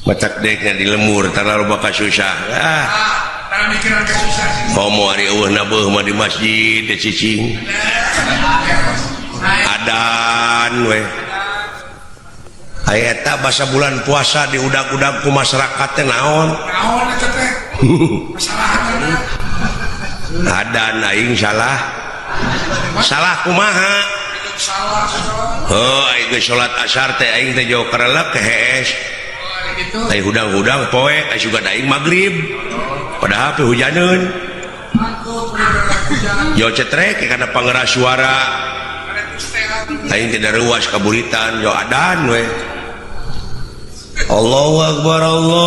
Matak dek di lemur terlalu bakal susah. Ah. Komo ari eueuh nabeuh mah di masjid teh cicing. Adan we. Aya eta basa bulan puasa diudag-udag ku masyarakat teh naon? Naon eta teh? Masalahan. Adan aing salah. Salah kumaha? Salah. Heuh, aing geus salat asar teh aing teh jauh karelek ke hees. Gitu. Ai hudang-hudang poe ai sugan aing magrib. Padahal pe hujaneun. Yo cetrek kana pangeras suara. Aing teh daruas kaburitan yo adan we. Allahu akbar, Allahu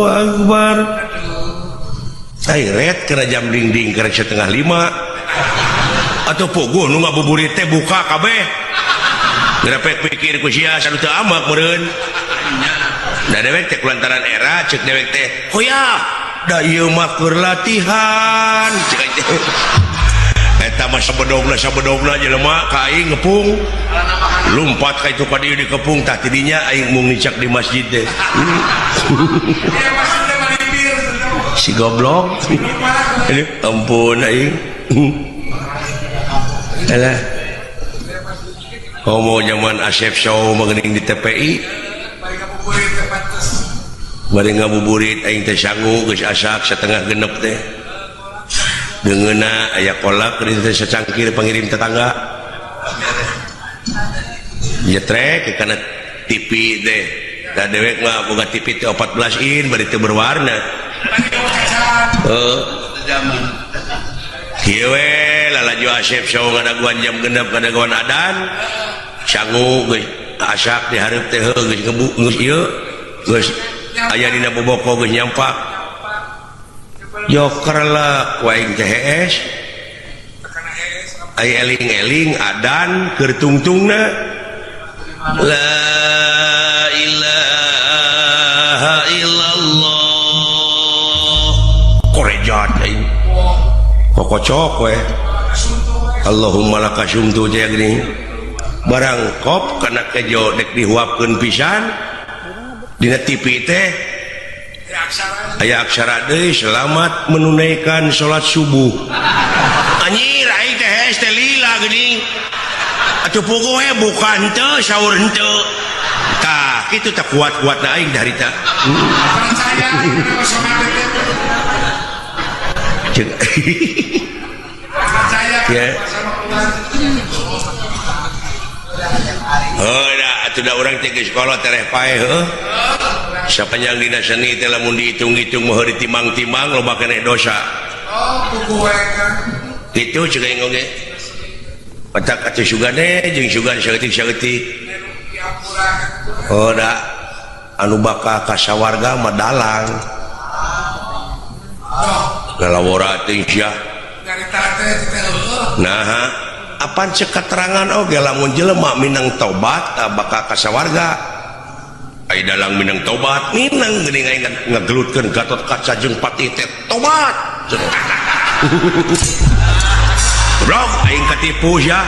akbar. Ai ret kana jam dingding kana 4:30. Atuh puguh nu ngabuburit teh buka kabeh. Gerepek pikir ku sia sanu teu amak meureun. Da dewek teh kulantaran era cek dewek teh, "Hoya, da ieu mah keur latihan." Cek aing teh. Eta mah sabedogna jelema ka aing ngepung. Lumpat ka itu ka dieu dikepung tah tidinya aing mung nicak di masjid teh. Si goblok. Aduh, ampun aing. Alah. Homo zaman Asep Show mah geuning di TPI. Bari ngabuburit aing teh sangu geus asak 5:30 teh. Deungeunna aya kolak di teh sacangkir pangirim tetangga. Nyetrek kana TV teh. Da dewek mah boga TV teh 14 in bari teu berwarna. Heuh. Kieu we lalajo Asep Show ngadaguan jam 6 ngadaguan adan. Sangu geus asak di hareup teh heuh geus ngebu geus ieu geus aya dina boboko geus nyampak. Joker lah ku aing teh hees. Ai eling-eling adan keur tungtungna. La ilaha illallah. Korejat aing. Kokocok we. Allahumma laka sumtu teh geuning. Barang kop kana kejo dek dihuapkeun pisan dina TV teh aya aksara deui selamat menunaikan salat subuh. Anjir aing teh hees teh lila geuning. Atuh puguh we buka henteu sahur henteu. Tah kitu teh kuat-kuatna aing harita. Percaya Cek. Percaya. Ya. Heuh da atuh da urang teh geus kolot tereh paeh heuh. Sapanjang dina seni teh lamun dihitung-hitung mah ditimang-timang loba keneh dosa. Oh, puguh we kan. Kitu cek aing oge. Otak atuh sugane jeung sugan saeutik-saeutik. Oh da anu bakal ka sawarga mah dalang. Lalawora teh sia. Nyarita teh teh heueuh. Nah, apan cek keterangan oge lamun jelema minang tobat tah bakal ka sawarga. Ai dalang minang tobat, minang geuning aing ngagelutkeun Gatot Kaca jeung Patih teh tobat. Goblok aing katipu sia.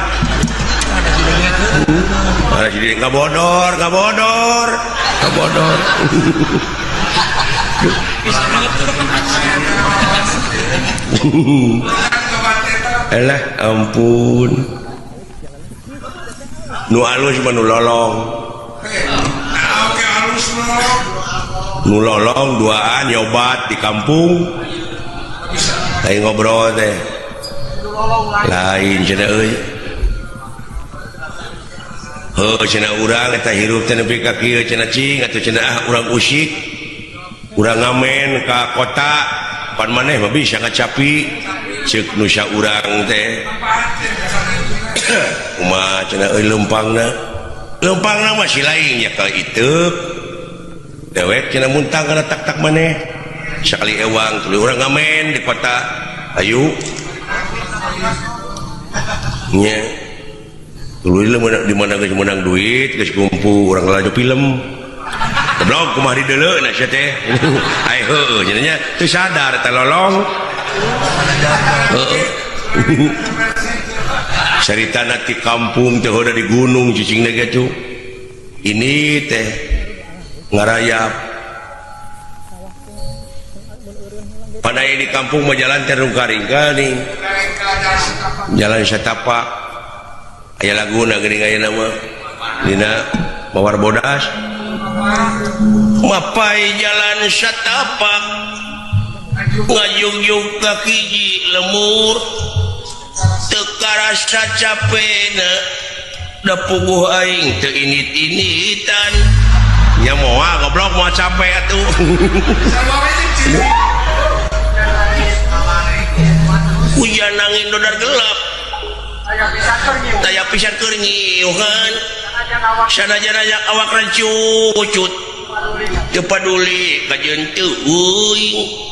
Mana si Dede ngabodor, ngabodor, ngabodor. Elah ampun. Nu alus mah nu lolong. Nah, oke alus lolong. Nu lolong duaan nyobat di kampung. Aing ngobrol teh. Lain cenah euy. Heuh cenah urang eta hirup teh nepi ka kieu cenah cing atuh cenah ah urang usik. Urang ngamen ka kota pan maneh mah bisa ngacapi ceuk nu saurang teh. Kumaha cenah euy leumpangna? Leumpangna mah si lain nya ka iteuk. Dewek cenah muntang kana tak-tak maneh. Sakali ewang tuluy urang ngamen di kota. Ayu. Nya. Tuluy di mana geus meunang duit geus kumpul urang lalajo film. Goblok kumaha dideuleu na sia teh. Ai heueuh cenah nya teu sadar teh lolong. Heueuh. Caritana ti kampung teh udah di gunung cicingna gitu. Ini teh ngarayap. Panai di kampung mah jalan teh rungka-ringka nih. Jalan setapak. Aya laguna geuning aya nama. Dina Mawar Bodas. Mapai jalan setapak. Ngajugjug ka hiji lemur. Teu karasa capena. Da puguh aing teu init-initan. Nya moal goblok moal capek atuh. Hujan angin dodar gelap. Taya pisan keur nyiuhan. Sanajan awak rancucut. Teu paduli kajeun teu euing.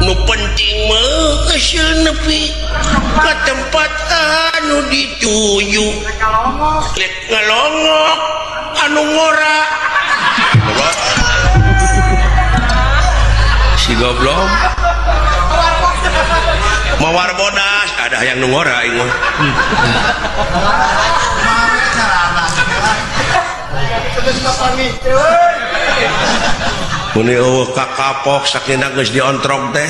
Nu penting mah geus nepi ka tempat anu dituju. Lek ngalongok anu ngora. Si goblok. Mawar bodas ada yang nu ngora aing mah. Muni eueuh kakapok sakina geus diontrog teh.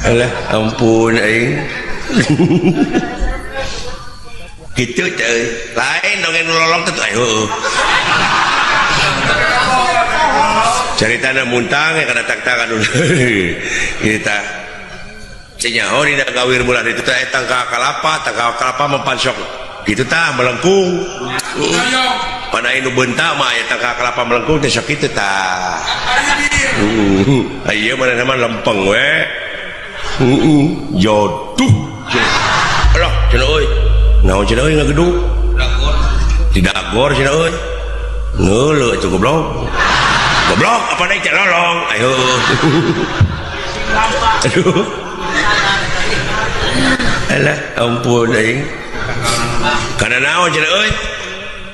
Alah ampun aing. Gitu teh lain dongeng lolong teh heueuh. Caritana muntang kana tak-takan. Kita cenyaho dina gawir bulan itu teh tangka kalapa mempansok gitu tah melengkung. Pana nu beunta mah aya tangka kalapa melengkung teh sok kitu tah. Ieu mana mah lempeng we. Joduh. Alah cenah euy. Naon cenah euy ngagedug? Didagor cenah euy. Ngeuleuh atuh goblok. Goblok apa deui teh lolong. Ayo. Aduh. Alah ampun aing. Kana naon cenah euy?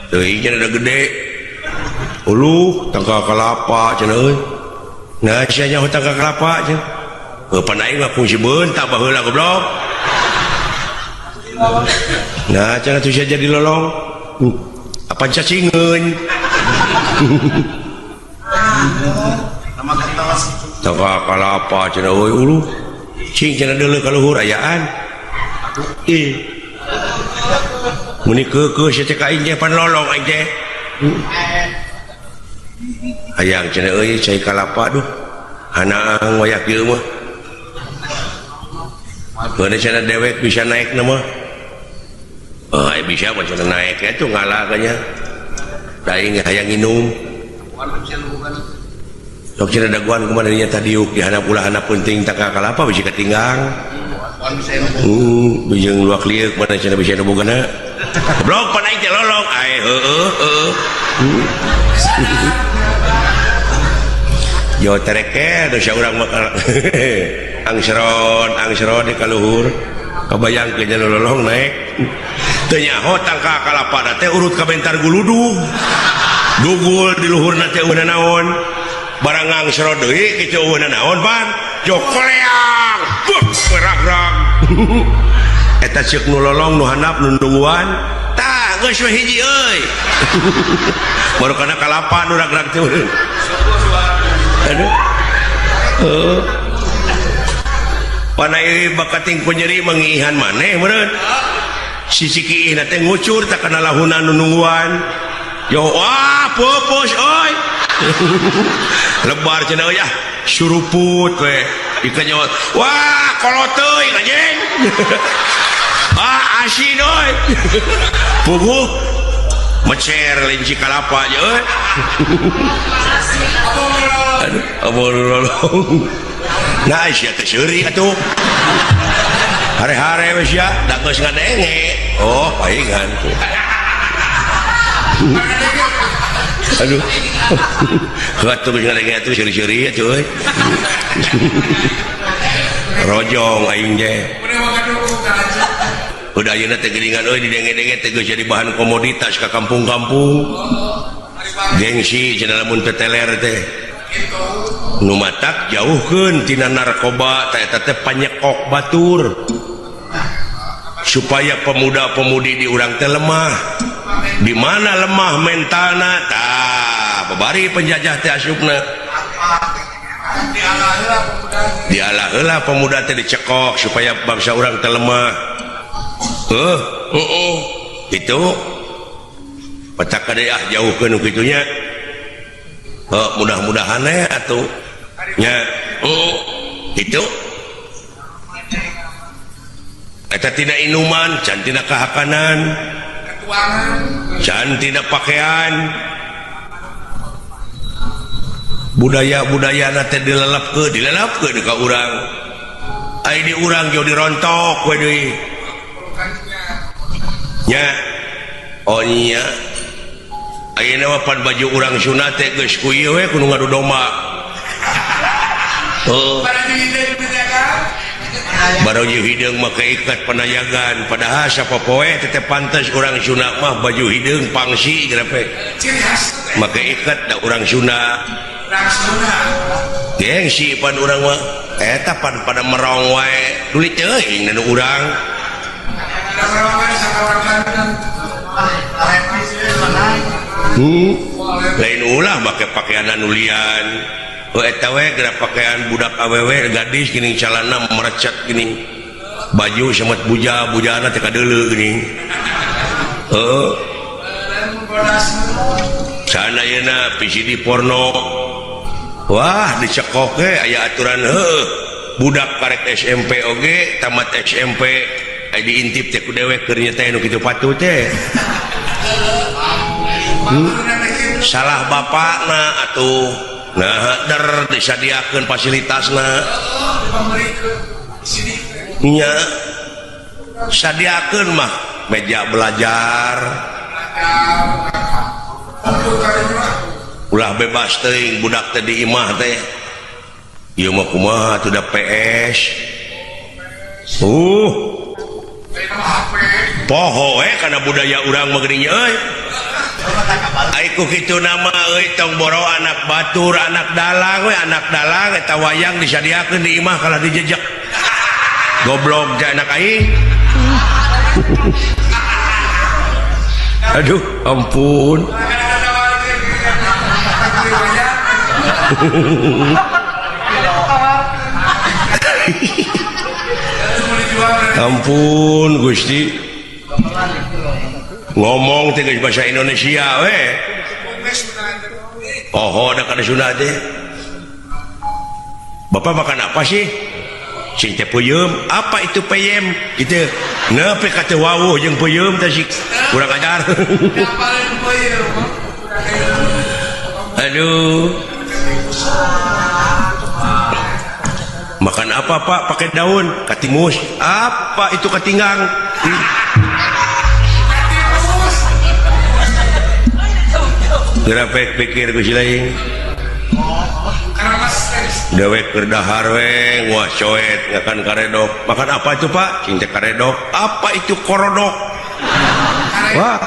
Teuing cenah da gede. Uluh tangka kalapa cenah euy. Nah sia nyaho tangka kalapa cenah. Heuh pan aing mah fungsi beunta baheula goblok. Nah cenah tuh sia jadi lolong. Apa cacingeun. Tangka kalapa cenah euy uluh. Cing cenah deuleu ka luhur ayaan. Ih. Muni keukeuh sia teh ka aing teh pan lolong aing teh. Hayang cenah euy cai kalapa duh. Hanaang wayak ieu mah. Heuh cenah dewek bisa naik na mah. Oh, bisa mah cenah naik atuh ngalah kanya. Da aing hayang nginum. Sok cenah daguan kumaha dinya tadiuk di handap ulah handap penting tangka kalapa bisi katinggang. Bijeng luak liuk mana cenah bisa nu bogana. Goblok pan aing teh lolong. Ae heueuh heueuh. Jo tereke dosa urang mah angsron di kaluhur. Kabayangkeun nya lolong naik. Teu nyaho tangka kalapa teh urut ka bentar guludug. Dugul di luhurna teh eueuh naon. Barang ngangsro deui kitu eueuh naon pan. Jo koleang. Beuh rag-rag. Eta ceuk nu lolong nu handap nu nungguan. Tah geus we hiji euy. Baru kana kalapa nu rag-rag teh. Aduh. Heuh. Panai bakating ku nyeri mangiihan maneh meureun. Sisi kiihna teh ngucur tak kana lahuna nu nungguan. Yo wah pupus euy. Lebar cenah euy ah suruput we. Dikenyor. Wah kolot teuing anjing. Ah asin euy. Puguh mecer linci kalapa je euy. Aduh, abon lolong. Nah, sia teh seuri atuh. Hare-hare we sia, da geus ngadenge. Oh, paingan tuh. Aduh. Atuh geus ngadenge atuh seuri-seuri atuh euy. Rojong aing teh. Udah ayeuna teh geuningan euy didenge-denge teh geus jadi bahan komoditas ka kampung-kampung. Gengsi cenah lamun teu teler teh. Nu matak jauhkeun tina narkoba teh eta teh panyekok batur. Supaya pemuda-pemudi di urang teh lemah. Di mana lemah mentalna tah babari penjajah teh asupna. Dialah heula pemuda teh dicekok supaya bangsa urang teh lemah. Itu pecak kade ah jauhkeun nu kitu nya. Mudah-mudahan atuh nya. Itu eta tina inuman, can tina kahakanan, can tina pakaian. Budaya-budayana teh dilelepkeun ka urang. Ai di urang jauh dirontok we deui. Nya. Oh nya. Ayeuna mah pan baju urang Sunda teh geus ku ieu we kudu ngadu domba. Oh. Baru hideung make ikat penayagan padahal sapopoe teh pantes urang Sunda mah baju hideung pangsi geura make ikat da urang Sunda. Gengsi pan urang mah eta pan pada merong wae tuluy teuing nu urang. Lain ulah make pakaian anu lian. Oh eta we geura pakaian budak awewe gadis geuning calana merecet geuning baju semet buja bujana teh kadeuleu geuning. Heuh. Sana ayeuna VCD porno. Wah dicekok ge aya aturan heuh. Budak karek SMP oge tamat SMP aya diintip teh ku dewek keur nya teh nu kitu patut teh. Salah bapakna atuh. Nah, der disadiakeun fasilitasna. Nya sadiakeun mah meja belajar. Ulah bebas teuing budak teh di imah teh. Ieu mah kumaha atuh da PS. Poho we kana budaya urang mah geuning euy. Ai ku kitu nama euy tong boro anak batur, anak dalang we, anak dalang eta wayang disadiakeun di imah kalah dijejek. Goblok ja anak aing. Aduh, ampun. Ampun Gusti. Ngomong teh geus bahasa Indonesia we. Oh, da kana Sunda teh. Bapak makan apa sih? Cing teh peuyeum. Apa itu peyem? Gitu. Nepi ka teu wawuh jeung peuyeum teh sih. Kurang ajar. Aduh. Makan apa Pak? Pakai daun, katimus. Apa itu katinggang? Gerapek pikir ku si lain. Dewek keur dahar we, wah coet ngakan karedok. Makan apa itu Pak? Cing teh karedok. Apa itu korodok? Wah.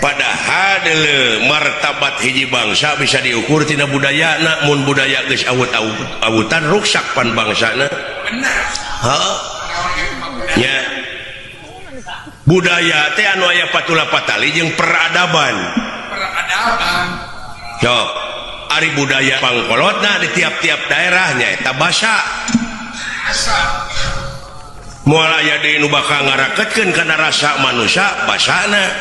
Padahal deuleu martabat hiji bangsa bisa diukur tina budayana, mun budaya geus awut-awutan ruksak pan bangsana. Heeh. Nya. Budaya teh anu aya patula patali jeung peradaban. Peradaban. Sok, ari budaya pangkolotna di tiap-tiap daerah nyaeta basa. Moal aya deui nu bakal ngaraketkeun kana rasa manusia basana.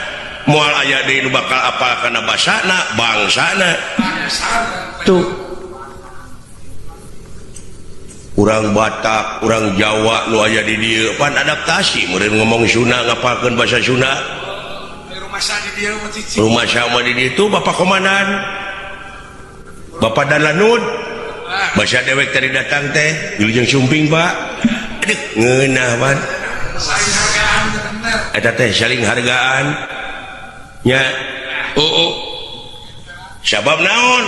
Moal aya deui nu bakal apal kana basana bangsana. Tuh. Urang Batak, urang Jawa nu aya di dieu pan adaptasi meureun ngomong Sunda ngapalkeun bahasa Sunda. Rumah sama di dieu tuh Bapak Komandan. Bapak Danlanud. Bahasa dewek tadi datang teh, wilujeng sumping, Pak. Aduh, ngeunah pan. Eta teh saling hargaan. Nya. Oh. Sabab naon?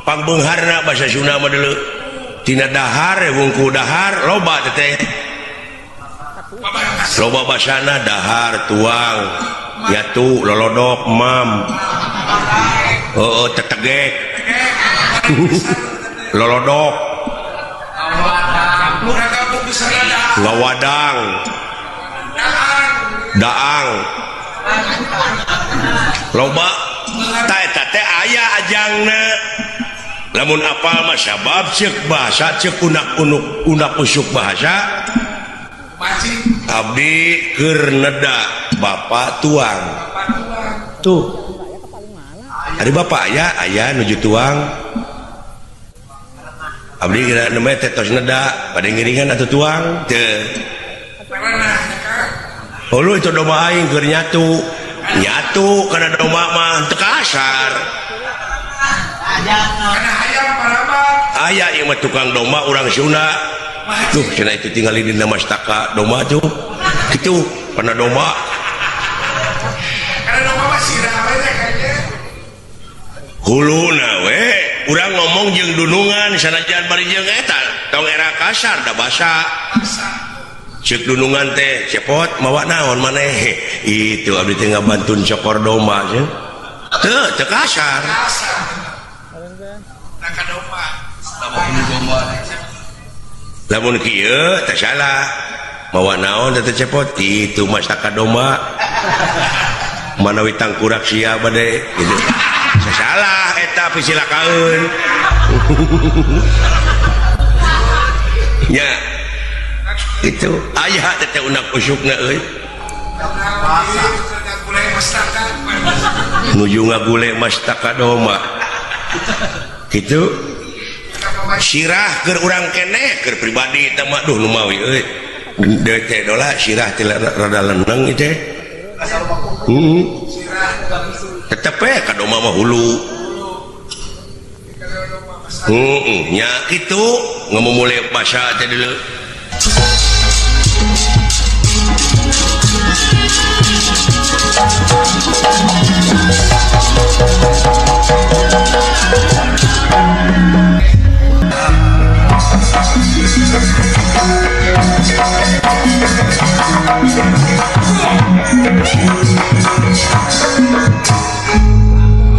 Pangbeungharna bahasa Sunda mah deuleu. Tina dahar wungku dahar loba teh. Loba basana dahar tuang. Yatu lolodok mam. Heeh tetegek. Lolodok. Ngawadang. Daang. Loba ta eta teh aya ajangna. Lamun apal mah sabab ceuk bahasa ceuk unak-unuk unak usuk bahasa. Abdi keur neda bapak tuang. Tuh. Ari bapak aya aya nuju tuang. Abdi kira nembe teh tos neda bade ngiringan atuh tuang teu. Hulu itu domba aing keur nyatu. Nyatu kana domba mah teu kasar. Aya ieu mah tukang domba urang Sunda. Tuh cenah itu tinggali dina mastaka domba tuh. Kitu kana domba. Kana domba mah sirah we kayaknya. Huluna we urang ngomong jeung dunungan sanajan bari jeung eta tong era kasar da basa. Ceuk dunungan teh cepot mawa naon maneh. Itu abdi teh ngabantun cokor domba cenah. Teu teu kasar. Lamun kieu teh salah. Mawa naon teh cepot itu mastaka domba. Manawi tangkurak sia bade gitu. Salah eta pisilakaeun. Nya itu aya teh unak usukna euy. Nuju ngagule mastaka domba. Kitu sirah keur urang keneh keur pribadi teh mah duh nu mawi euy. Deui teh dola sirah teh rada leneng ieu teh. Tetep we ka domba mah hulu. Nya kitu ngamumule basa teh deuleu.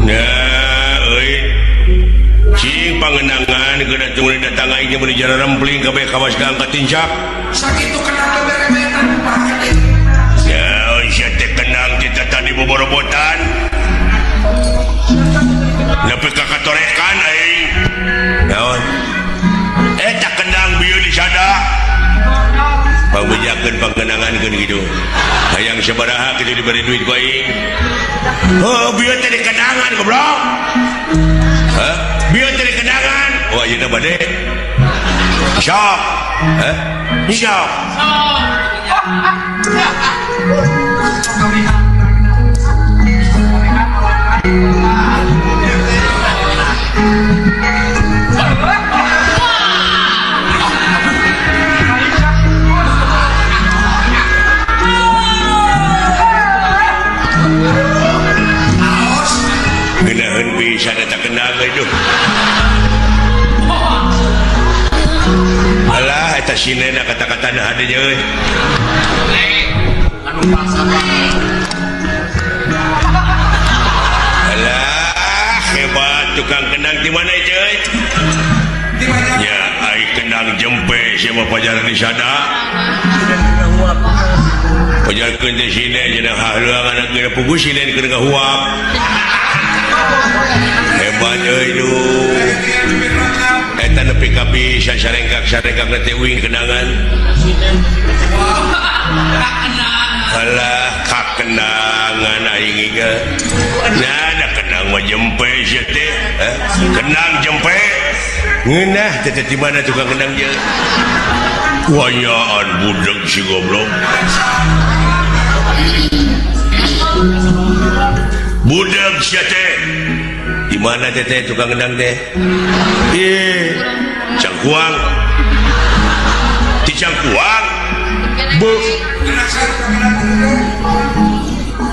Nah, euy. Cing pangenangan geuna tunggu datang aing meuli jara rempling kabeh kawas ka angkat tincak. Sakitu kenang berebetan kumaha. Ya, sia teh kenang kita tadi boborobotan. Nepi ka katorekan aing. Naon? Eta kendang bieu di sada. Pangbejakeun pangenangan keun kitu. Hayang sabaraha kitu diberi duit ku aing. Oh, bieu teh di kendangan goblok. Hah? Bieu teh di kendangan. Oh, ayeuna bade. Sok. Hah? Sok. Geunaheun pisan eta kendang euy. Alah eta sinena kata-kata na hade euy. Alah hebat tukang kendang di mana euy? Ya ai kendang jempe sia mah pajaran di sada. Pajarkeun teh sinen cenah hahleuang anak geura puguh sinen keur ngahuap. Hebat euy duh. Eta nepi ka bisa sarengkak-sarengkak teh uing kenangan. Alah kakenangan aing ieu. Nah, da kenang mah jempe sia teh. Kenang jempe. Ngeunah teh di mana tukang kendang ieu? Wayaan budeg si goblok. Budeg sia teh. Di mana teh teh tukang kendang teh? Ih, Cangkuang. Di Cangkuang. Bu.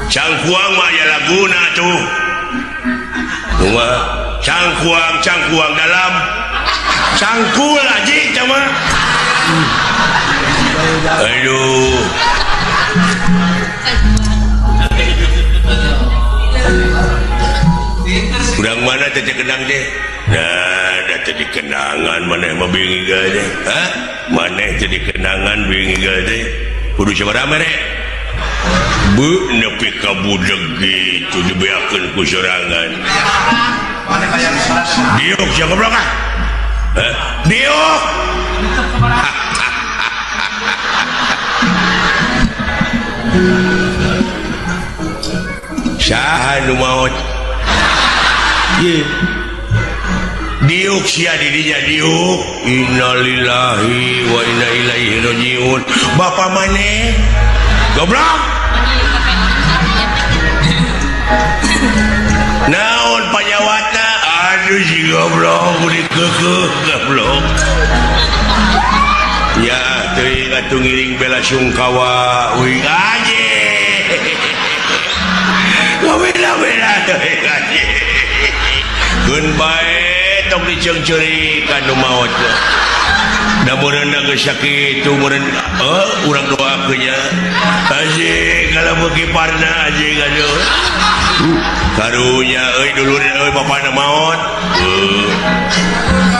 Cangkuang mah aya laguna tuh. Kumaha? Cangkuang, cangkuang dalam. Cangkul aji cama. Aduh. Urang mana teh kenang teh? Nah, da teh dikenangan maneh mah bingung teh. Hah? Maneh teh dikenangan bingung teh. Kudu sabaraha mere? Bu nepi ka budeg gitu dibeakeun ku sorangan. Diuk sia goblok ah. Hah? Diuk. Saha nu maot? Ye. Diuk sia di dinya diuk. Innalillahi wa inna ilaihi rajiun. Bapa maneh? Goblok. Naon panyawatna? Aduh si goblok dikeukeuh goblok. Ya teuing atuh ngiring bela sungkawa uing anjing. Bela-bela teuing anjing. Keun bae tong diceungceurikan nu maot. Da meureun geus sakitu meureun urang doakeun nya. Anjing kalau beuki parna anjing aduh. Karunya euy dulur euy bapana maot.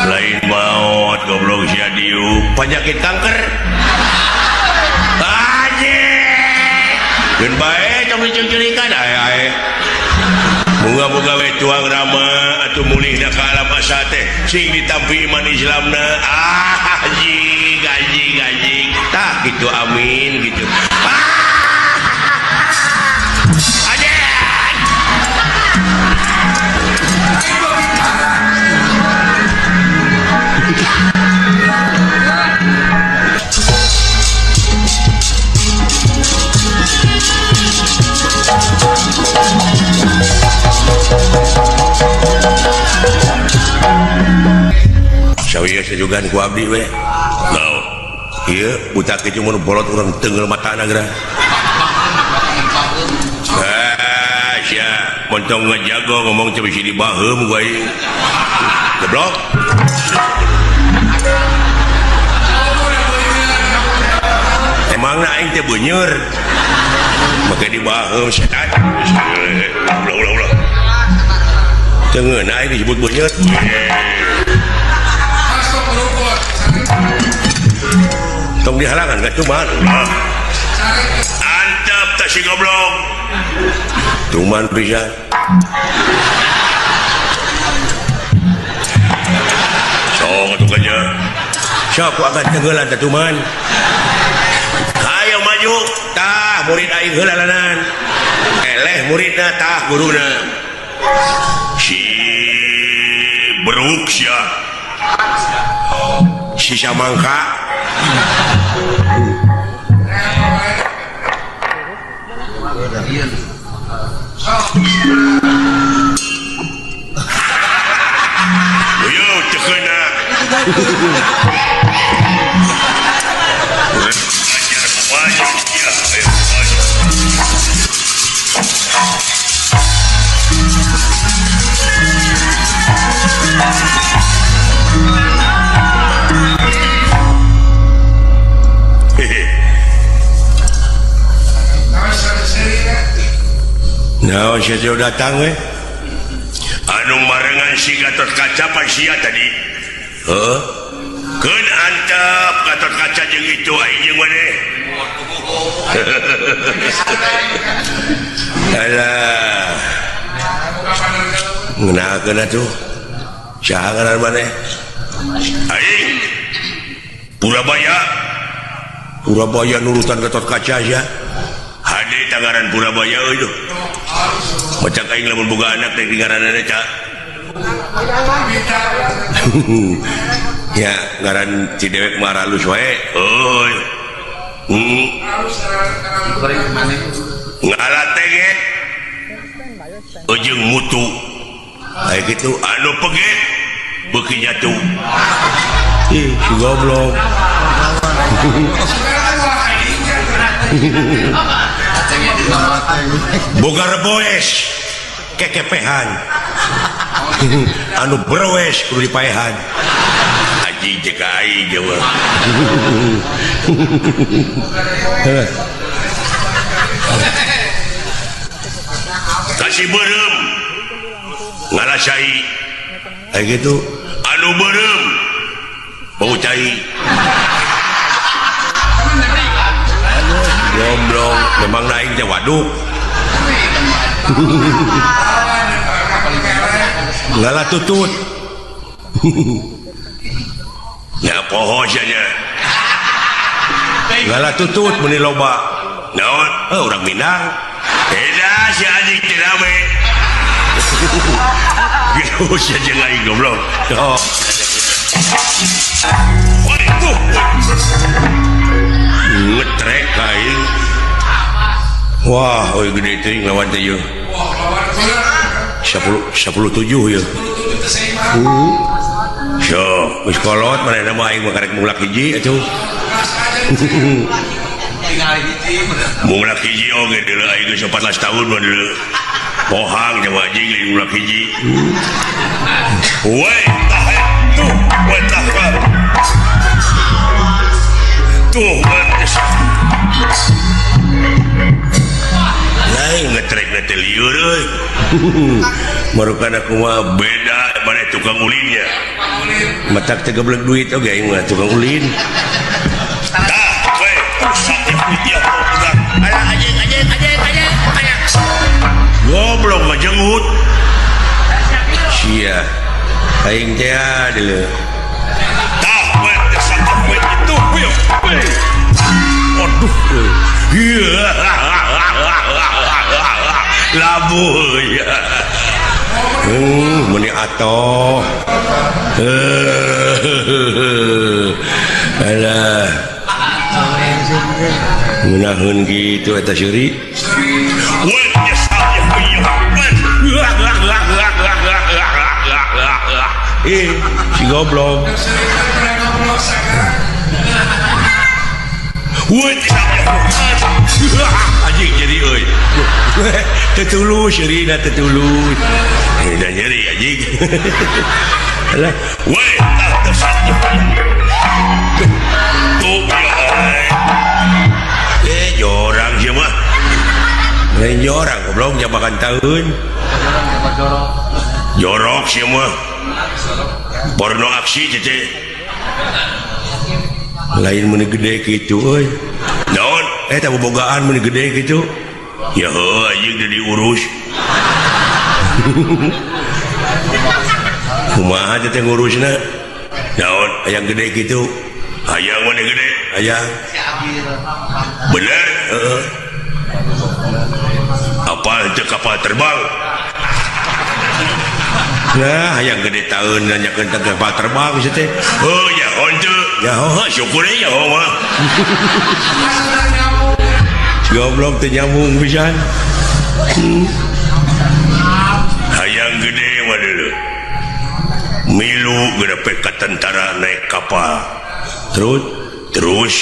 Lain maot goblok sia diuk penyakit kanker. Anjing. Keun bae tong diceungceurikan ae ae. Moga-moga we tuang rama atuh mulihna ka alam asa teh sing ditampi iman Islamna. Ah anjing anjing anjing. Tah gitu amin gitu. Ah! Anjing. Sawieu sejugan ku abdi we. Naon? Ieu buta kitu mun bolot urang teunggeul matana geura. Ah, sia, montong ngajago ngomong teh bisi dibaheum ku aing. Goblok. Emangna aing teh beuneur. Make dibaheum setan. Ulah ulah ulah. Teu ngeunah aing disebut beuneur. Tong dihalangan ka cuman. Antep teh si goblok. Cuman pisan. Sok atuh kanya. Sok ku agan tenggelan teh cuman. Hayo maju tah murid aing heula lanan. Eleh muridna tah guruna. Si beruk sia. Sisa mangka. Yo teu keuna. Nah, saya datang we. Anu marengan si Gatot Kaca pan sia tadi. Heuh. Keun antep Gatot Kaca jeung itu aing jeung maneh. Alah. Ngeunahkeun atuh. Saha ngaran maneh? Aing. Purabaya. Purabaya nurutan Gatot Kaca sia. Hade tangaran Purabaya euy tuh. Macak aing lamun boga anak teh ngaranna ca. Ya ngaran si dewek mah halus wae. Euy. Ngalateget. Ujung mutu. Aya kitu anu peget beuki jatuh. Ih, si goblok. Boga reboes kekepehan. Anu berwes kudu dipaehan. Aji jeung aing jeung. Kasih beureum. Ngalasai kayak gitu anu beureum bau cai goblok memang naik teh waduk ngala tutut ya poho sia ngala tutut meuni loba naon urang Minang eta si anjing teh rame gitu sia jeung aing goblok oh waduh ngetrek aing wah euy gede teuing lawan teh ieu 10 17 ieu so geus kolot manehna mah aing mah karek mulak hiji atuh mulak hiji oge deuleu aing geus 14 tahun mah deuleu pohang jeung anjing lain mulak hiji we tah tuh we tah tuh lain ngetrek teh lieur euy marukan aku mah beda mana tukang ulinnya matak teh geblek duit oge aing mah tukang ulin tah we ya anjing anjing anjing anjing goblok ngajenggut sia aing teh deuleu tah we teh we itu we aduh labuh ya meni atoh alah ngeunaheun kitu eta seuri si goblok anjing jadi euy teu tulus seurina teu tulus da nyeri anjing alah we tuh jorang sia mah lain jorang goblok jabakan taeun jorok sia mah porno aksi cece lain meuni gede kitu euy naon eta bobogaan meuni gede kitu ya heuh anjing teu diurus kumaha teh ngurusna naon hayang gede kitu hayang meuni gede hayang bener heeh apal teu kapal terbang nah hayang gede taeun nanyakeun teh kapal terbang sia teh heuh ya henteu ya heuh syukur ya mah goblok teh nyambung pisan hayang gede mah deuleu milu geura ka tentara naik kapal terus terus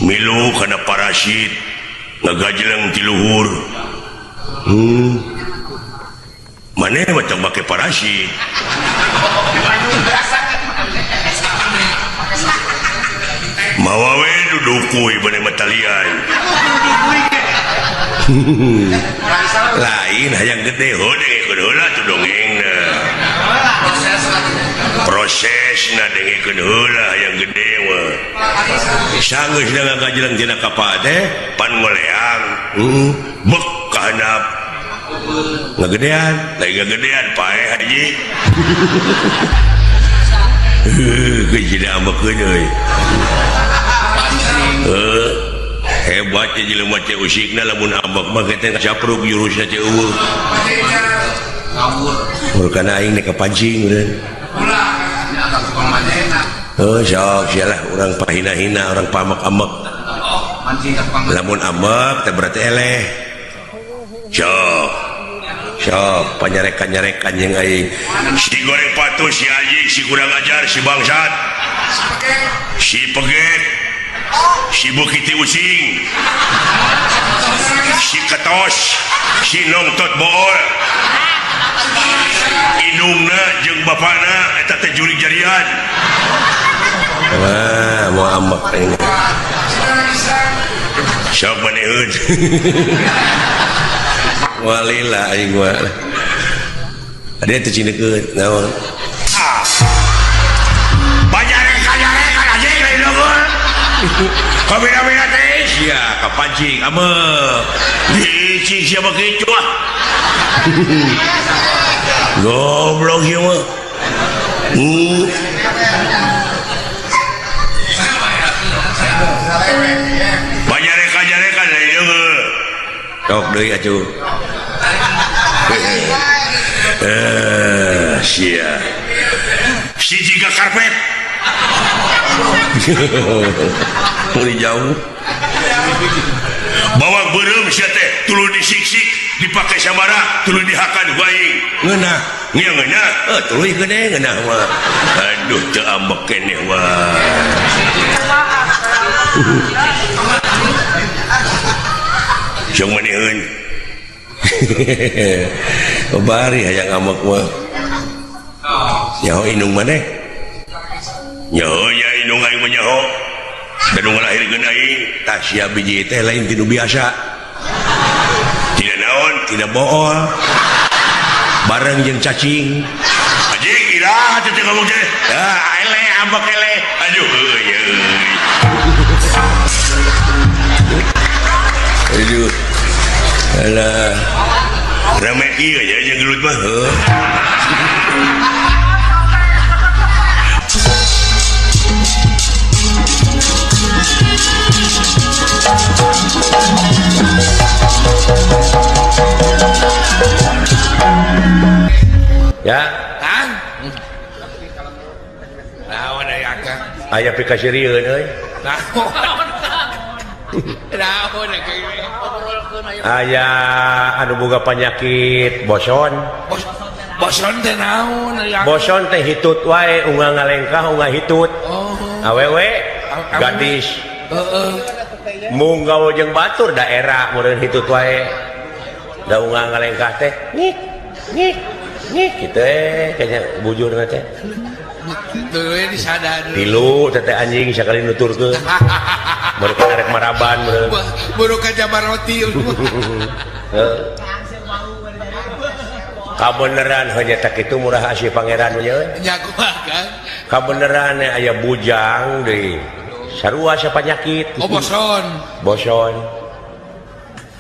milu kana parasit ngagajleng ti luhur maneh mah tong make parasit mawa we dudukuy maneh mah talian lain hayang gede heuh dengekeun heula tuh dongengna prosesna dengekeun heula hayang gede mah sanggeus ngagajleng tina kapal teh pan ngoleang bek ka handap ngagedean lain ngagedean paeh haji heuh geus diambekeun euy hebat ya jelema teh usikna lamun ambek mah teh capruk jurusna teh eueuh ngawur murkana aing nek kapancing eureun heuh sok sia lah urang pahina-hina urang pamek-amek lamun ambek teh berarti eleh sok sok panyarekan-nyarekan jeung aing si goreng patuh si anjing si kurang ajar si bangsat si peget si bukiti using si ketos si nongtot bool indungna jeung bapana eta teh jurig jarian wah mau ambek aing sok maneun walila aing mah Ada teh cinekeun naon? Ah. Bajarekan-jarekan anjing lain dongol. Kabina-bina teh sia kapancing ameh. Diicing sia mah kitu ah. Goblok ieu mah. Bajarekan-jarekan lain dongol. Tok deui atuh. Sia. Si jiga karpet. Mulai jauh. Bawang beureum sia teh tuluy disiksik, dipake sabara, tuluy dihakan ku aing. Ngeunah, ngeunah. Tuluy gede ngeunah mah. Aduh teu ambek keneh mah. Jeung maneheun. Bari hayang ambek mah. Nyaho indung maneh? Nyaho nya indung aing mah nyaho. Da nu ngalahirkeun aing tah sia biji teh lain ti nu biasa. Tidak naon, tidak bool. Bareng jeung cacing. Anjing iraha teh ngomong teh. Ah, eleh ambek eleh. Aduh euy euy. Aduh. Alah. Rame ieu nya jeung gelut mah. Heuh. Ya, Kang. Naon aya Kang? Aya pikasirieun euy. Naon? Naon aya anu boga penyakit boson. Boson teh naon aya? Boson teh hitut wae unggal ngalengkah unggal hitut. Oh. Awewe gadis. Heeh. Mung gaul jeung batur daerah meureun hitut wae. Da unggal ngalengkah teh ngik ngik ngik kitu kayaknya bujurna teh. Tuluy disadar. Tilu teh anjing sakali nuturkeun. Baru rek maraban meureun. Buru ka jabar roti. Heeh. Kabeneran hanya tak itu murah asih pangeran nya. Nya kumaha Kang? Kabeneran aya bujang deui. Sarua asa panyakit. Oh boson. Boson.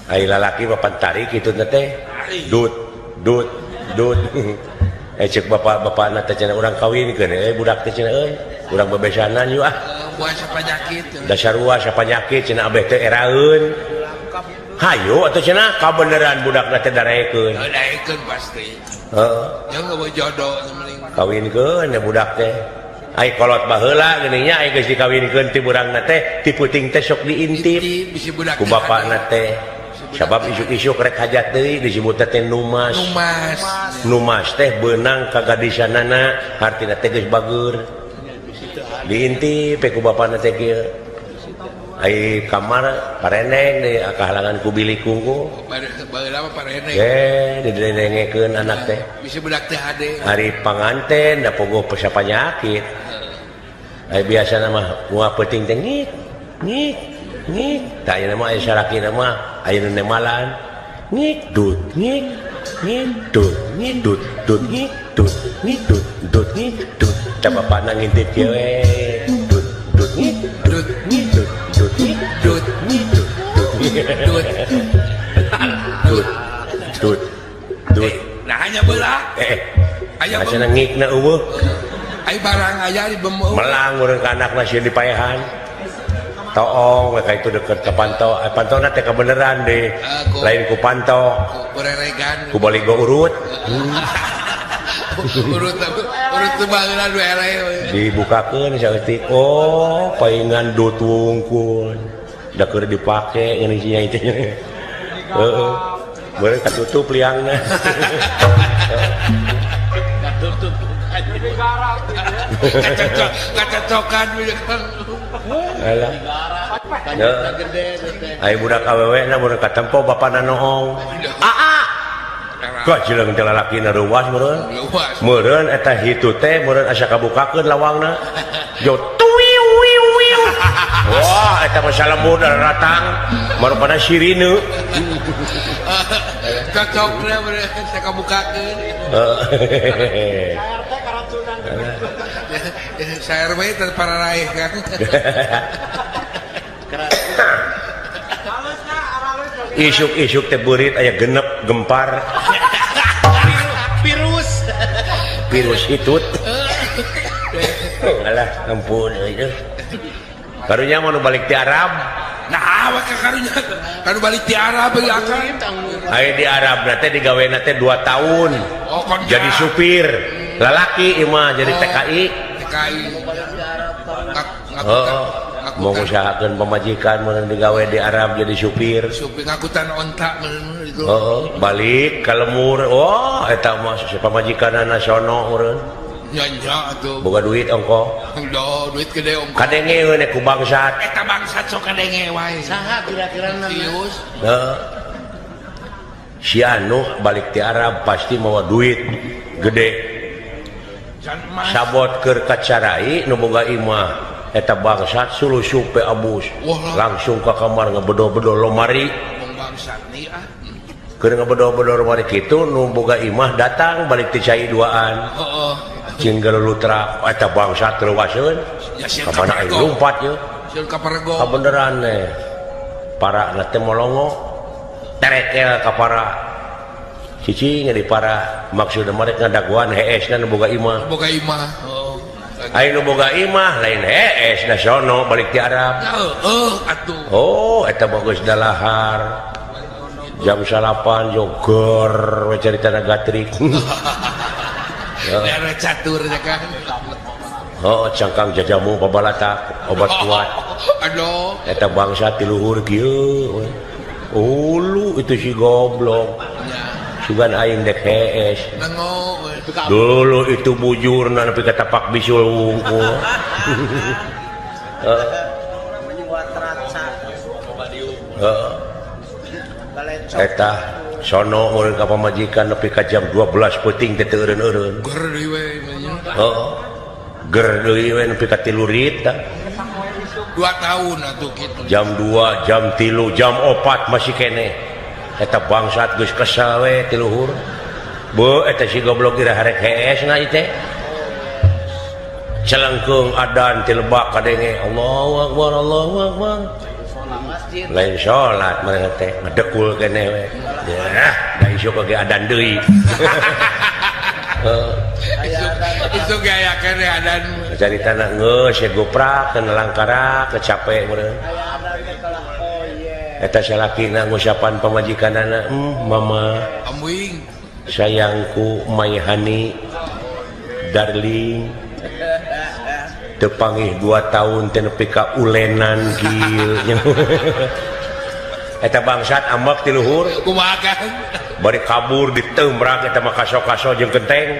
Ai lalaki mah pantarik kitu teh. Dut dut dut. Cek bapak-bapakna teh cenah urang kawinkeun budak teh cenah euy. Urang bebesanan yuk ah. Puasa penyakit. Da sarua asa panyakit cenah abeh teh eraeun. Hayu atuh cenah kabeneran budakna teh darekeun. Darekeun pasti. Heeh. Jeung eueuh jodoh mending. Kawinkeun ya budak teh. Ai kolot baheula geuning nya ai geus dikawinkeun ti burangna teh ti puting teh sok diintip. Ku bapakna teh. Sabab isuk-isuk rek hajat deui disebutna teh numas. Numas. Numas teh beunang ka gadisanana hartina teh geus bageur. Diintip ku bapakna teh kieu. Ai kamar pareneng deui kahalangan ku bilik kungku. Baheula mah pareneng. Didenengekeun anak teh. Bisa budak teh hade. Ari panganten da pogoh panyakit. Ai biasana mah moal peuting teh ngik ngik ngik. Tah ayeuna mah aya salakina mah aya nu nemalan. Ngik dut ngik ngik dut ngik dut dut ngik dut ngik dut dut ngik dut. Tah bapakna ngintip kieu we. Dut dut ngik dut ngik dut dut ngik dut ngik dut dut dut dut dut. Nah hanya belah. Aya cenah ngikna eueuh. Ai barang aya di bemo. Melang urang ka anakna sieun dipaehan. Toong we ka itu deket ka panto. Pantona teh kabeneran deh. Lain ku panto. Ku reregan. Ku baligo urut. Urut urut teh baheula nu eleh. Dibukakeun saeutik. Oh, paingan dut wungkul. Da keur dipake ngeun nya itu. Heeh. Beureum katutup liangna. Katutup. Kacocokan Alah. Ai budak awewe na mun katempo bapana noong. Aa. Kok jeleng teh lalakina reuwas meureun. Meureun eta hitu teh meureun asa kabukakeun lawangna. Jo tuwiu wiu wiu. Wah, eta mah salembur datang marupana sirine. Cocokna meureun asa kabukakeun. Saya RW para raih kan. Isuk-isuk teh beurit aya genep gempar. Virus. Virus hitut. Alah ampun euy. Karunya mau nu balik ti Arab. Nah, awak karunya kanu balik ti Arab euy akang. Aya di Arab na teh digawena teh 2 tahun. Oh, jadi supir. Lalaki ieu mah jadi TKI. TKI. Oh, mau ngusahakeun pamajikan mun digawe di Arab jadi supir. Supir ngakutan onta meureun itu. Heeh, balik ka lemur. Wah, eta mah pamajikanna sono meureun. Nya nya atuh. Boga duit ongko. Duh, duit gede ongko. Kadenge we ku bangsat. Eta bangsat sok kadenge wae. Saha kira-kira nama? Heeh. Si anu balik ti Arab pasti mawa duit gede. Sabot keur kacarai nu boga imah. Eta bangsat sulusup pe abus. Langsung ka kamar ngebedo-bedo lomari. Keur ngebedo-bedo lomari kitu nu boga imah datang balik ti cai duaan. Heeh. Jeung galulutra eta bangsat leuwaseun. Ka mana aing lumpat ye? Sieun ka parego. Kabeneran teh. Para na teh molongo. Terekel ka para. Cicing di para maksudna mereka ngadaguan hees na nu boga imah. Boga imah. Heeh. Aing nu boga imah lain hees na sono balik ti Arab. Heeh atuh. Oh, eta bagus dalahar. Jam 9 jogor we caritana gatrik. Daerah catur ya kan. Oh, cangkang jajamu babalatak obat kuat. Aduh. Eta bangsa ti luhur kieu. Ulu itu si goblok. Sugan aing dek hees. Dulu itu bujurna nepi ka tapak bisul wungkul. Heeh. Eta sono meureun ka pamajikan nepi ka jam 12 peuting teh teu eureun-eureun. Ger deui we nya. Heeh. Ger deui we nepi ka 3 rit tah. 2 tahun atuh kitu. Jam 2, jam 3, jam 4 masih keneh. Eta bangsat geus kesel we ti luhur. Beuh eta si goblok ira harek hees na ieu teh. Celengkeung adan ti lebak kadenge Allahu akbar Allahu akbar. Lain salat manehna teh ngedekul keneh we. Yah, da isuk ge adan deui. Heeh. Isuk ge aya keneh adan. Caritana geus ye goprak kana langkara kecape meureun. Eta salakina ngusapan pamajikanana, mama amwing sayangku my honey darling teu pangih 2 tahun teh nepi ka ulenan kieu. Eta bangsat ambek ti luhur. Kumaha kan? Bari kabur diteumrak eta mah kaso-kaso jeung kenteng.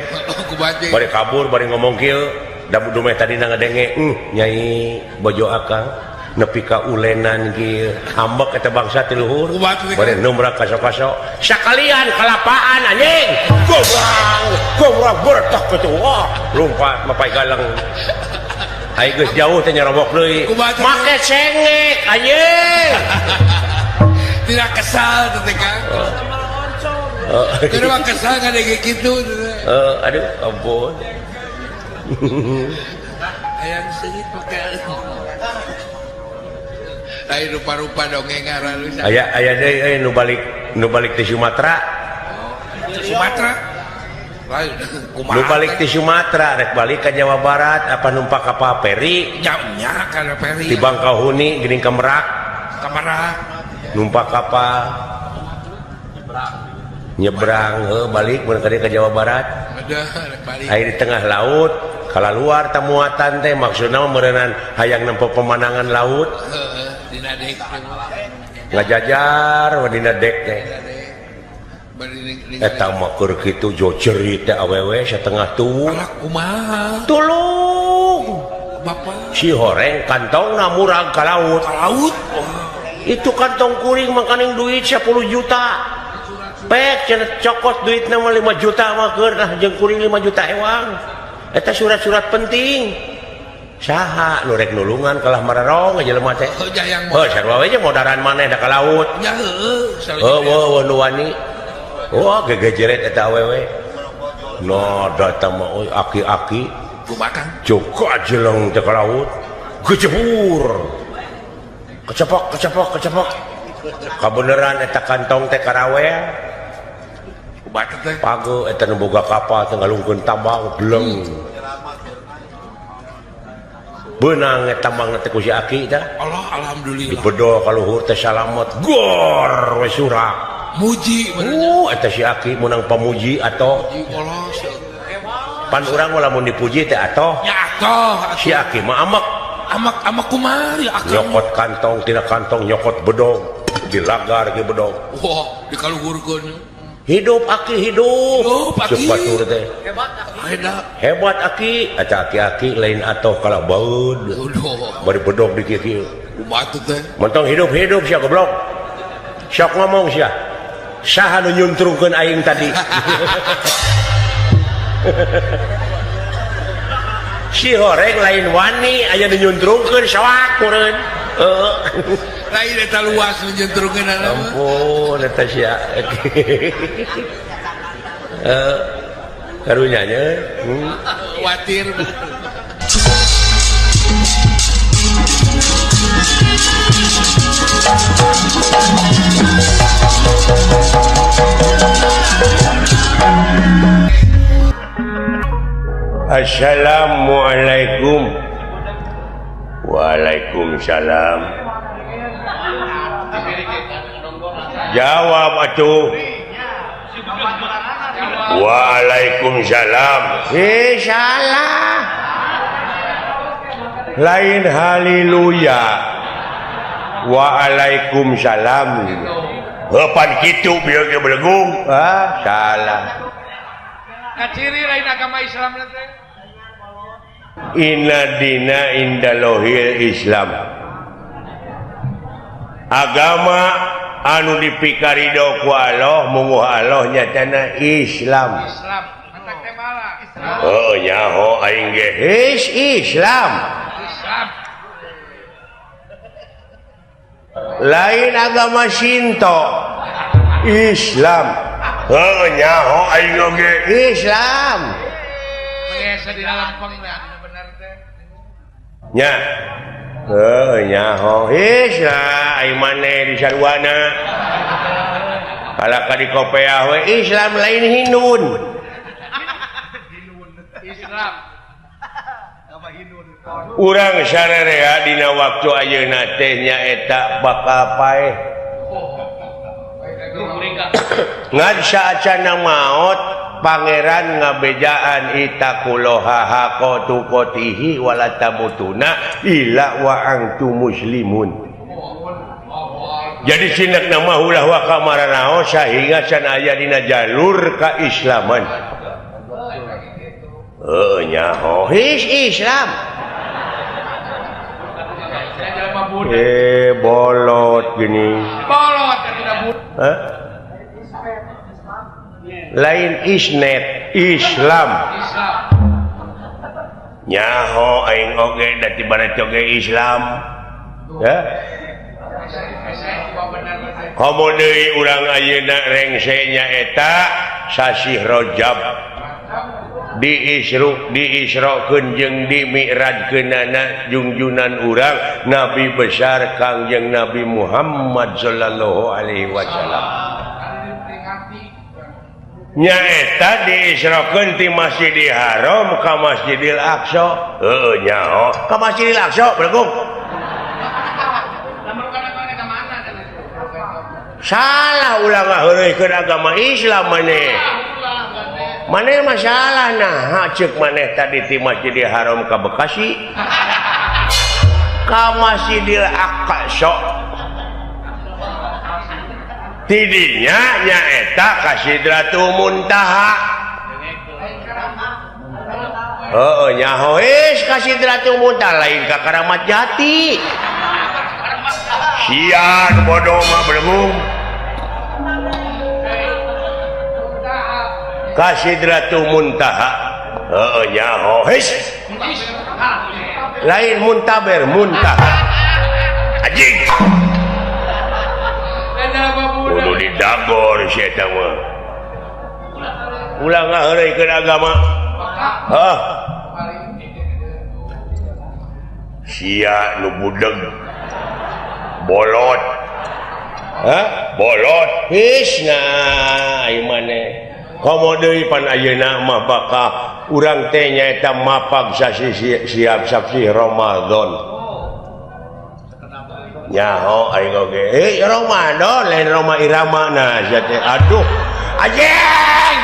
Bari kabur bari ngomong kieu, da dumeh tadina ngadenge, nyai bojo akang nepi ka ulenan kieu. Ambek eta bangsa ti luhur. Bari numrak kaso-kaso. Sakalian kalapaan anjing. Gobrang, gobrang bertak kitu. Wah, lumpat mapai galang. Ai geus jauh teh nyarobok deui. Make sengek anjing. Tidak kesal teh Kang. Keur mah kesal ngadenge kitu. Heeh, aduh ampun. Hayang seungit make. Lain rupa-rupa dongeng ngaran. Aya aya deui euy nu balik ti Sumatera. Sumatera. Lain kumaha? Nu balik ti Sumatera rek balik ka Jawa Barat apa numpak kapal peri? Nya nya kana peri. Di Bangkahuni geuning ka Merak. Ka Merak. Numpak kapal nyebrang heuh balik mun ka Jawa Barat. Aya di tengah laut kalaluar tamuatan teh maksudna mah meureunnan hayang nempo pemandangan laut. Heeh, dina dek ngajajar we dina dek teh. Eta mah keur kitu jo jerit teh awewe satengah tuwuh. Alah kumaha? Tulung. Bapak si horeng kantongna murag ka laut. Ka laut. Itu kantong kuring makaning duit 10 juta. Pek cenah cokot duitna mah 5 juta mah keur nah jeung kuring 5 juta ewang. Eta surat-surat penting. Saha nu rek nulungan kalah mararong jelema teh. Heuh sarua we jeung modaran maneh da ka laut. Nya heueuh. Heueuh nu wani. Wah gegejeret eta awewe. No datang mah euy aki-aki. Kumaha Kang? Joko ajeleng teh ka laut. Gejebur. Kecepok kecepok kecepok. Kabeneran eta kantong teh karawel. Kumaha teh? Page eta nu boga kapal teh ngalungkeun tambang bleng. Beunang eta tambang teh ku si aki teh. Allah alhamdulillah. Dipedol ka luhur teh salamet. Gor we surak. Muji eta si aki meunang pamuji atoh. Pan urang mah lamun dipuji teh atoh. Ya atoh. Si aki mah amek. Amek amek kumaha akang. Nyokot kantong tina kantong nyokot bedog dilagar ge bedog. Wah, dikaluhurkeun. Hidup aki hidup. Hidup aki. Batur teh. Hebat aki. Hebat aki. Eta aki-aki lain atoh kalah baeud. Bari bedog di kieu-kieu. Kumaha teh? Mentong hidup-hidup sia goblok. Sok ngomong sia. Saha nu nyuntrungkeun aing tadi? Si horeng lain wani aya nu nyuntrungkeun soak meureun. Heeh. Lain eta luas nu nyuntrungkeun. Ampun eta sia. Heeh. Karunya nya. Watir. Assalamualaikum. Waalaikumsalam. Jawab atuh. Waalaikumsalam. Salah. Lain haleluya. Waalaikumsalam. Heupan kitu bieu ge belegung. Ah, salah. Kaciri lain agama Islam teh. Inna dina indalohil Islam. Agama anu dipikarido ku Allah munguh Allah nyatana Islam. Islam. Matak teh malah. Heuh nyaho aing ge. His Islam. Islam. Lain agama Shinto. Islam. Heuh nyaho aing oge Islam. Biasa di dalam bener teh. Nya. Heuh nyaho Islam ai maneh di sarwana. Kalaka di kopeah we Islam lain Hindun. Islam. Urang sarerea dina waktu ayeuna teh nyaeta bakal paeh. Ngan saacana maot pangeran ngabejaan itaqullaha haqqa tuqatihi wala tamutuna illa wa antum muslimun. Jadi sinekna mah ulah wa kamaranaos sahingga can aya dina jalur kaislaman. Heuh nyaho his Islam. Bolot gini. Bolot tidak. Hah? Lain isnet Islam. Nyaho aing oge da ti barat oge Islam. Ya. Komo deui urang ayeuna rengse nyaeta sasih Rajab. Diisru diisrokeun jeung dimi'rajkeunana jungjunan urang Nabi besar Kangjeng Nabi Muhammad sallallahu alaihi wasallam. Nyaeta diisrokeun ti Masjidil Haram ka Masjidil Aqsa. Heuh nyaho ka Masjidil Aqsa belegung. Salah ulah ngaheureuykeun agama Islam maneh. Maneh masalah nah ceuk maneh tadi ti Masjidil Haram ka Bekasi ka Masjidil Aqsa. Tidinya nyaeta ka Sidratul Muntaha. Heuh nyaho geus ka Sidratul Muntaha lain ka Karamat Jati. Sia bodoh mah belegung. Ka Sidratul Muntaha. Heuh nyaho geus. Lain muntaber muntaha. Anjing. Kudu didagor si eta mah. Ulah ngaheureuykeun agama. Hah. Sia nu budeg. Bolot. Hah? Bolot. His nah ieu maneh. Komo deui pan ayeuna mah bakal urang teh nyaeta mapag sasi siap sasi Ramadan. Nyaho aing oge. Eh Ramadan lain Roma Irama nah sia teh. Aduh. Anjing.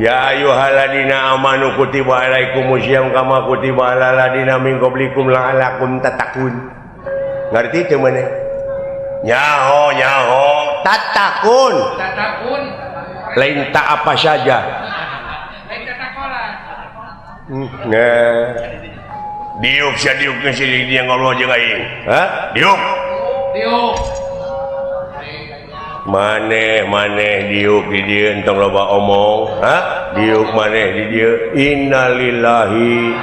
Ya ayyuhalladzina amanu kutiba alaikumusiyam kama kutiba alal ladzina min qablikum la'allakum tattaqun. Ngarti teu maneh? Nyaho nyaho tatakun. Tatakun. Lain tak apa saja. Lain tatakola. Nah. Diuk sia diuk geus dia ngobrol jeung aing. Hah? Diuk. Diuk. Maneh maneh diuk di dieu entong loba omong. Hah? Diuk maneh di dieu. Innalillahi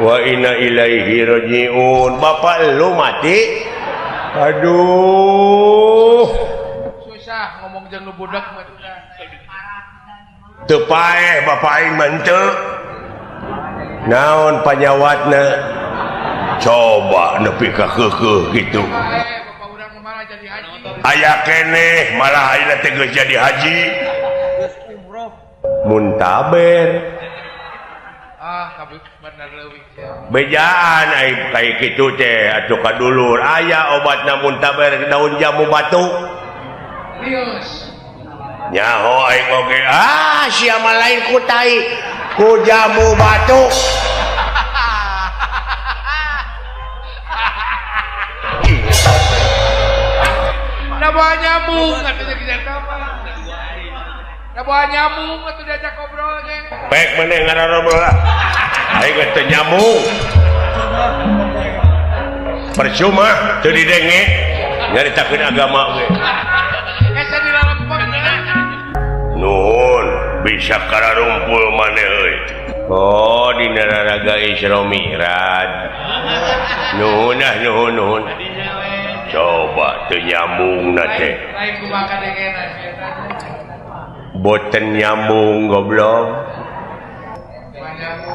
wa inna ilaihi rajiun. Bapak lu mati. Aduh. Susah ngomong jeung nu budak mah. Teu paeh bapak aing mah henteu. Naon panyawatna? Coba nepi ka keukeuh kitu. Aya keneh malah ayeuna teh geus jadi haji. Muntaber. Ah, kabeh bener leuwih. Bejaan ai kaya kitu teh atuh ka dulur aya obatna muntaber daun jamu batu. Lius. Nyaho aing oge. Ah, sia mah lain ku tai, ku jamu batu. Da bawa nyamuk atuh jeung eta mah. Da bawa nyamuk atuh diajak ngobrol ge. Pek maneh ngarobrol lah. Aing geus teu nyamuk. Percuma teu didenge nyaritakeun agama ge. Asa dilalempeng. Nuhun bisa kararumpul maneh euy. Oh dina raraga Isra Mi'raj. Nuhun ah nuhun nuhun. Coba teu nyambung na teh. Lain kumaha kadengena sia. Boten nyambung goblok.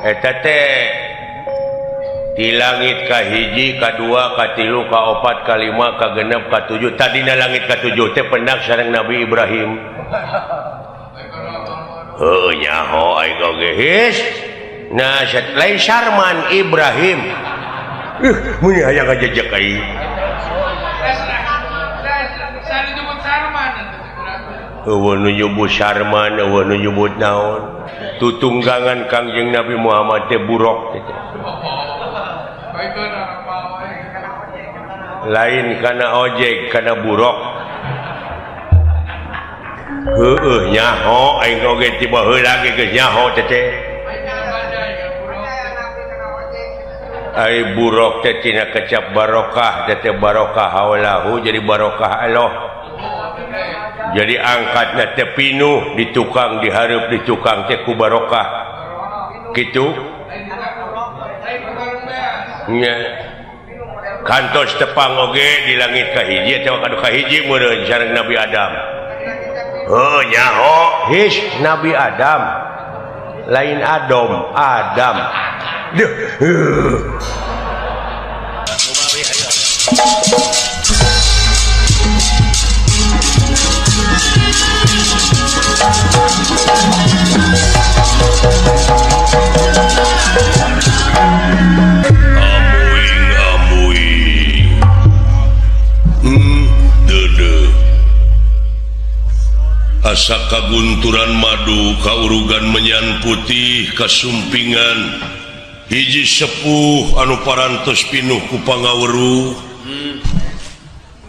Eta teh di langit ka hiji, ka dua, ka tilu, ka opat, ka lima, ka genep, ka tujuh. Tadina langit ka tujuh teh pendak sareng Nabi Ibrahim. Heuh nyaho aing oge his. Nah, lain Sarman Ibrahim. Mun hayang ngajejek aing. Eueuh nu nyebut Sarman, eueuh nu nyebut naon. Tutunggangan Kangjeng Nabi Muhammad teh buruk teh. Lain kana ojek, kana buruk. Heueuh nyaho aing oge tiba heula ge geus nyaho teh teh. Ai buruk teh tina kecap barokah teh teh barokah haulahu jadi barokah Allah. Jadi angkatna teh pinuh di tukang dihareup di tukang teh ku barokah. Kitu. Nya. Kantos tepang oge di langit ka hiji atawa ka hiji meureun sareng Nabi Adam. Heuh nyaho his Nabi Adam. Lain Adam, Adam. Duh. Amuing amuing. Deudeuh. Asa kagunturan madu kaurugan menyan putih kasumpingan hiji sepuh anu parantos pinuh ku pangaweruh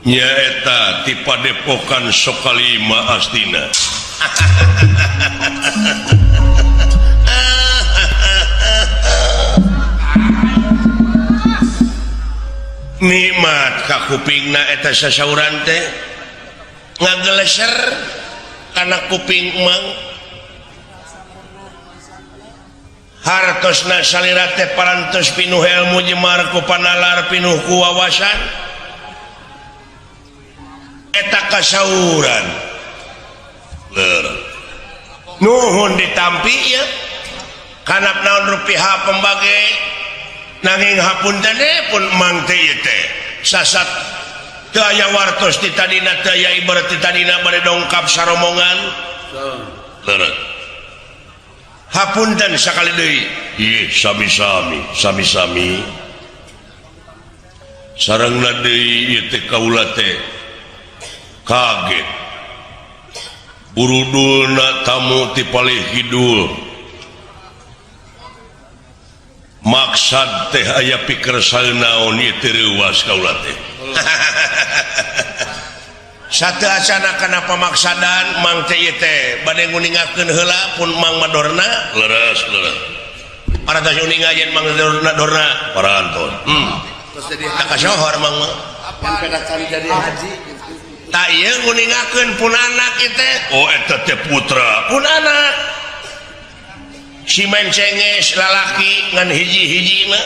nyaeta ti padepokan Sokalima Astina. Nikmat ka kupingna eta sasauran teh ngageleser kana kuping emang hartosna salira teh parantos pinuh ilmu jemar ku panalar pinuh ku wawasan eta Kasauran nuhun ditampi ya kanap naon rupiah pembage nanging hapunten pun mang teh ieu teh sasat teu aya wartos ti tadina teu aya ibarat ti tadina bade dongkap saromongan leres hapunten sakali deui ieu sami-sami sami-sami sarengna deui ieu teh kaula teh kaget burudulna tamu ti palih kidul maksad teh aya pikir naon ieu teh reuwas kaula teh satu acana kana pamaksadan mang teh ieu teh bade nguningakeun heula pun mang madorna leres leres parantos uninga yen mang dorna dorna parantos Terus jadi tak kasohor mang mah yang pernah cari jadi haji. Tak ieu nguningakeun pun anak ieu teh oh eta teh putra pun anak si mencenges lalaki ngan hiji-hijina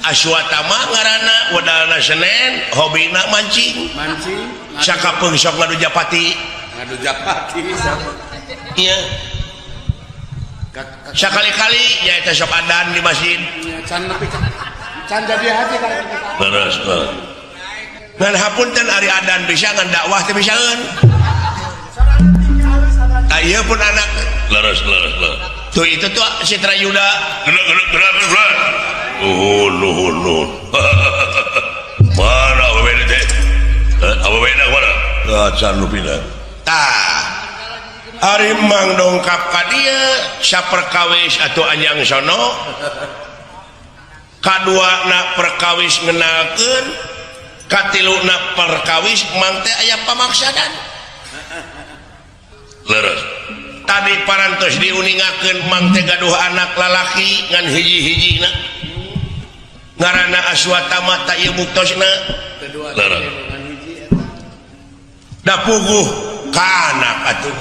Aswatama ngaranna wedalna Senen hobina mancing Mancing, sakapeung sok ngadu japati ngadu japati. Iya sakali-kali nyaeta sok adan di masjid Can nepi can jadi haji kan. Leres leres ngan hapunten ari adan bisa ngan dakwah teh bisaeun tah ieu pun anak leres leres leres tuh itu tuh Citra Yuda gerak gerak gerak gerak nuhun nuhun nuhun mana awewe teh awewe na mana can nu pindah tah ari mang dongkap ka dieu saperkawis atuh anjang sono kadua na perkawis ngenalkeun katilu na perkawis mang teh aya pamaksadan leres tadi parantos diuningakeun mang teh gaduh anak lalaki ngan hiji-hijina ngaranna Aswatama ta ieu buktosna Kedua leres ngan hiji eta. Da puguh ka anak atuh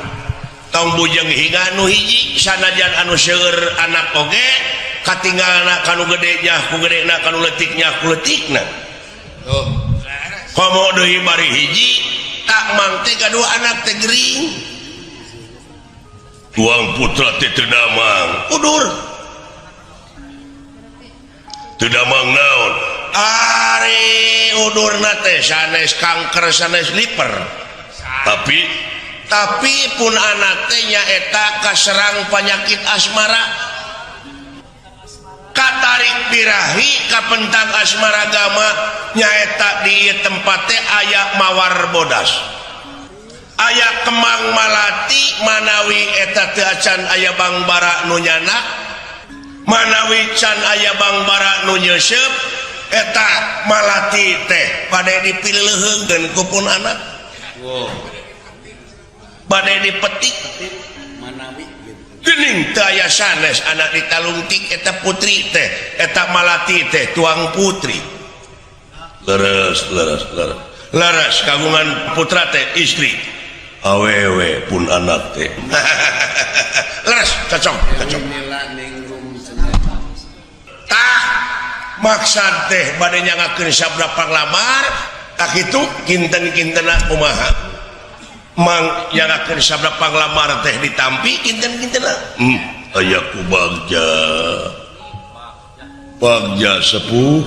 tong bujeng hingga anu hiji sanajan anu seueur anak oge katinggalna kanu gede nya ku gedena kanu leutik nya ku leutikna Oh, komo deui bari hiji tak mang teh gaduh anak teh gering tuang putra teh teu damang udur teu damang naon ari udurna teh sanes kanker sanes liver tapi pun anak teh nyaeta kaserang penyakit asmara katarik birahi kapentang asmara gama nyaeta di ieu tempat teh aya mawar bodas aya kemang malati manawi eta teu acan aya bangbara nu nyanak manawi can aya bangbara nu nyeuseup eta malati teh bade dipileuheungkeun ku pun anak wow. Bade dipetik Manawi gitu. geuning teu aya sanes anak ditalungtik eta putri teh eta malati teh tuang putri leres leres leres leres kagungan putra teh istri awewe pun anak teh leres cocok cocok Mila ningrum cenah. tah maksad teh bade nyangakeun sabda panglamar tak kitu kinten-kintena kumaha mang nyangakeun sabda panglamar teh ditampi kinten-kintena aya ku bagja bagja sepuh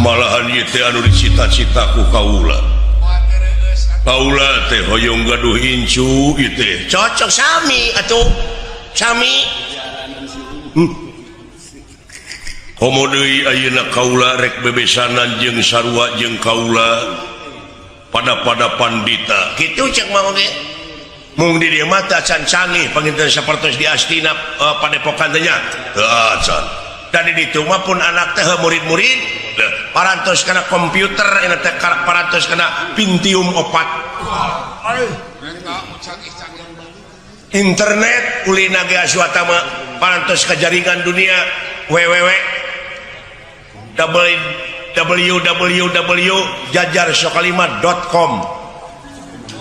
malahan ieu teh anu dicita-cita ku kaula kaula teh hoyong gaduh incu ieu teh cocok sami atuh sami komo deui ayeuna kaula rek bebesanan jeung sarua jeung kaula pada-pada pandita kitu cek mah oge mung di dieu mah teu acan canggih panginten sapertos di Astina padepokan teh nya teu acan da di ditu mah pun anak teh murid-murid parantos kana komputer eta teh parantos kana Pentium 4 internet ulina ge Aswatama parantos ka jaringan dunia www www.jajarsokalima.com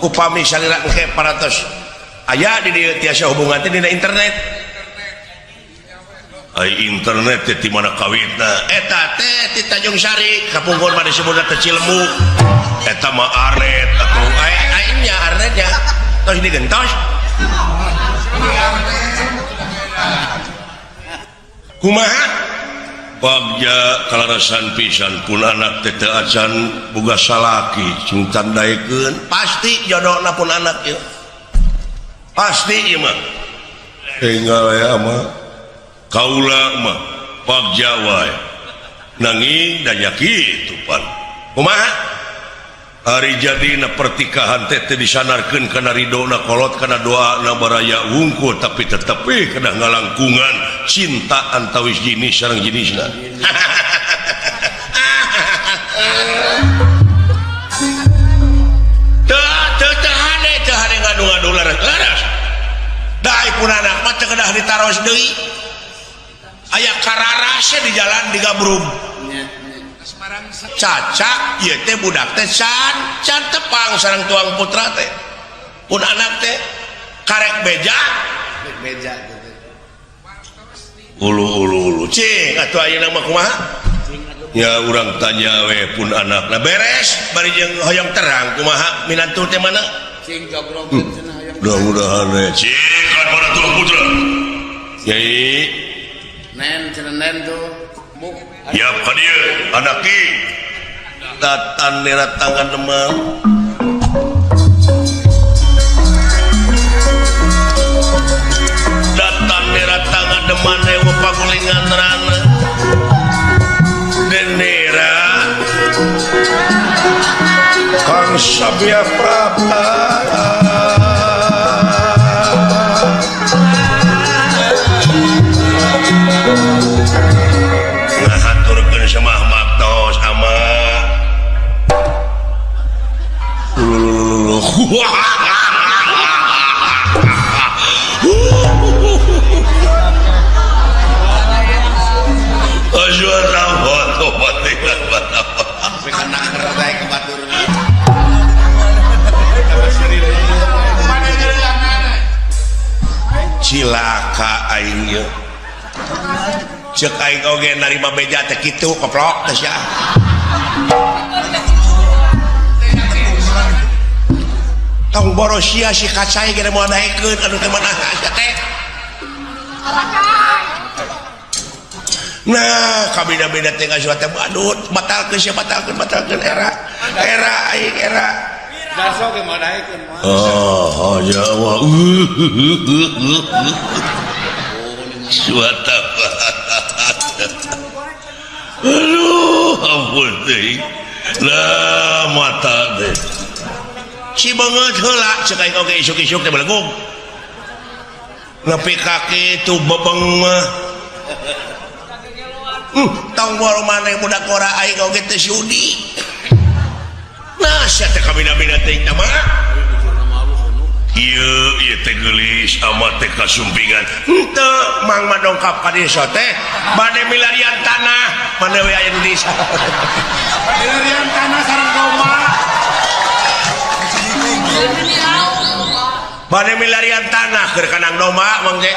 upami salira engke parantos aya di dieu tiasa hubungan teh dina internet. Ai internet teh di mana kawitna eta teh di Tanjung Sari kapungkur mah disebutna teh Cilemu eta mah arnet atuh ai ai nya arnetnya tos digentos kumaha bagja kalarasan pisan pun anak teh teu acan boga salaki sing tandaekeun pasti jodohna pun anak ieu pasti ieu mah enggal ya mah kaula mah bagja wae nanging da nya kitu pan kumaha ari jadina pertikahan teh teu disanarkeun kana ridona kolot kana doana baraya wungkul tapi tetep we kedah ngalangkungan cinta antawis jenis sareng jenisna teu teu teu hade teu hade ngadu-ngadu laras-laras da pun anak mah teu kedah ditaros deui aya kararasnya di jalan di Gabrug caca ieu teh budak teh can can tepang sareng tuang putra teh pun anak teh karek beja beja gitu ulu ulu ulu cing atuh ayeuna mah kumaha ya urang tanya we pun anakna beres bari jeung hoyong terang kumaha minantu teh mana cing jogrogkeun cenah hoyong mudah-mudahan we cing kan mana tuang putra Nyai nen cenah nen tuh ya ka dieu anak ki datan diratangan demam datan diratangan deman ewa pagulingan rana dendera Kang Sabia Prapta ngahaturkeun semah maktos ama cilaka aing ieu ceuk aing oge narima beja teh kitu koplok teh sia tong boros sia si kacai ge moal daekeun anu teh mana sia teh nah kabeda-beda teh ngasuh teh badut batalkeun sia batalkeun era era aing era Darso ge moal daekeun moal oh ya Allah suata aduh ampun teuing lah mata teh si beungeut heula ceuk aing oge isuk-isuk teh belegug nepi ka kitu bebeng mah tong boro maneh budak ora aing oge teu sudi nah sia teh kabina-bina teuing teh mah ieu ieu teh geulis ama teh kasumpingan henteu mang mah dongkap ka desa teh bade milarian tanah mana we aya di desa milarian tanah sareng domba bade milarian tanah keur kandang domba mang teh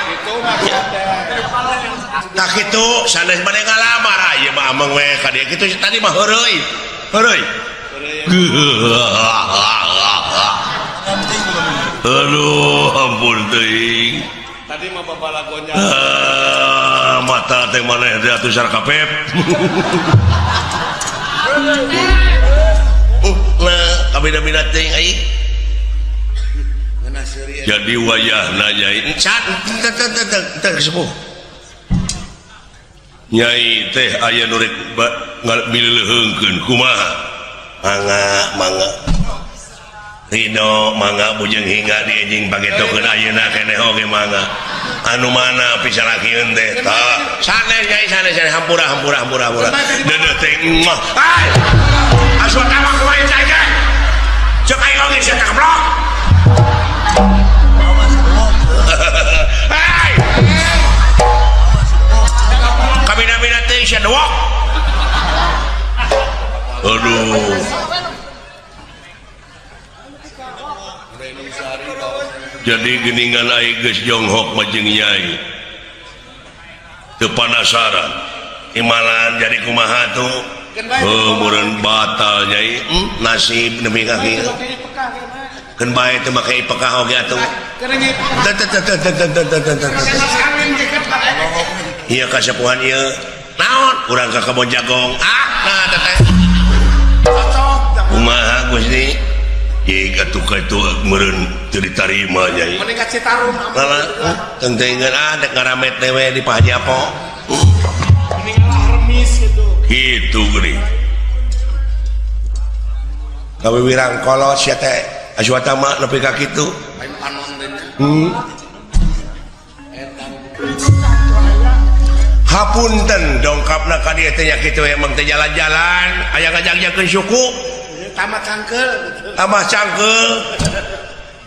tah kitu sanes bade ngalamar ieu mah ameng we ka dieu kitu tadi mah heureuy heureuy aduh ampun teuing tadi mah babalagonya mata teh maneh teh atuh sarkapep nah kabeda-beda teuing aing jadi wayahna nyai can teu sepuh nyai teh aya nu rek ngaleuheungkeun kumaha mangga mangga Ridho mangga bujeng hingga diejing pagetokeun ayeuna keneh oge mangga anu mana pisalakieun teh tah sanes nyai sanes sanes hampura hampura hampura hampura deudeuh teh mah ai asup tawang kumaha cai teh ceuk aing oge sia teh keblok hai kabina-bina teh sia dewok aduh jadi geningan aing geus jonghok mah jeung nyai Teu panasaran imalan jadi kumaha tuh oh meureun batal nyai nasib nepi ka kieu keun bae teu make pekah oge atuh ieu kasepuhan ieu naon urang ka kebon jagong ah nah teteh kumaha Gusti ieu atuh ka itu meureun teu ditarima nyai mending ka Citarum teuing ah dek ngaramet we di Pak Haji Apo mending remis gitu gitu geuning kawiwirang kolot sia teh Aswatama nepi ka kitu lain panon teh hapunten dongkapna ka dieu teh nya kitu emang teh jalan-jalan aya ngajak-jakeun suku tambah cangkeul tambah cangkeul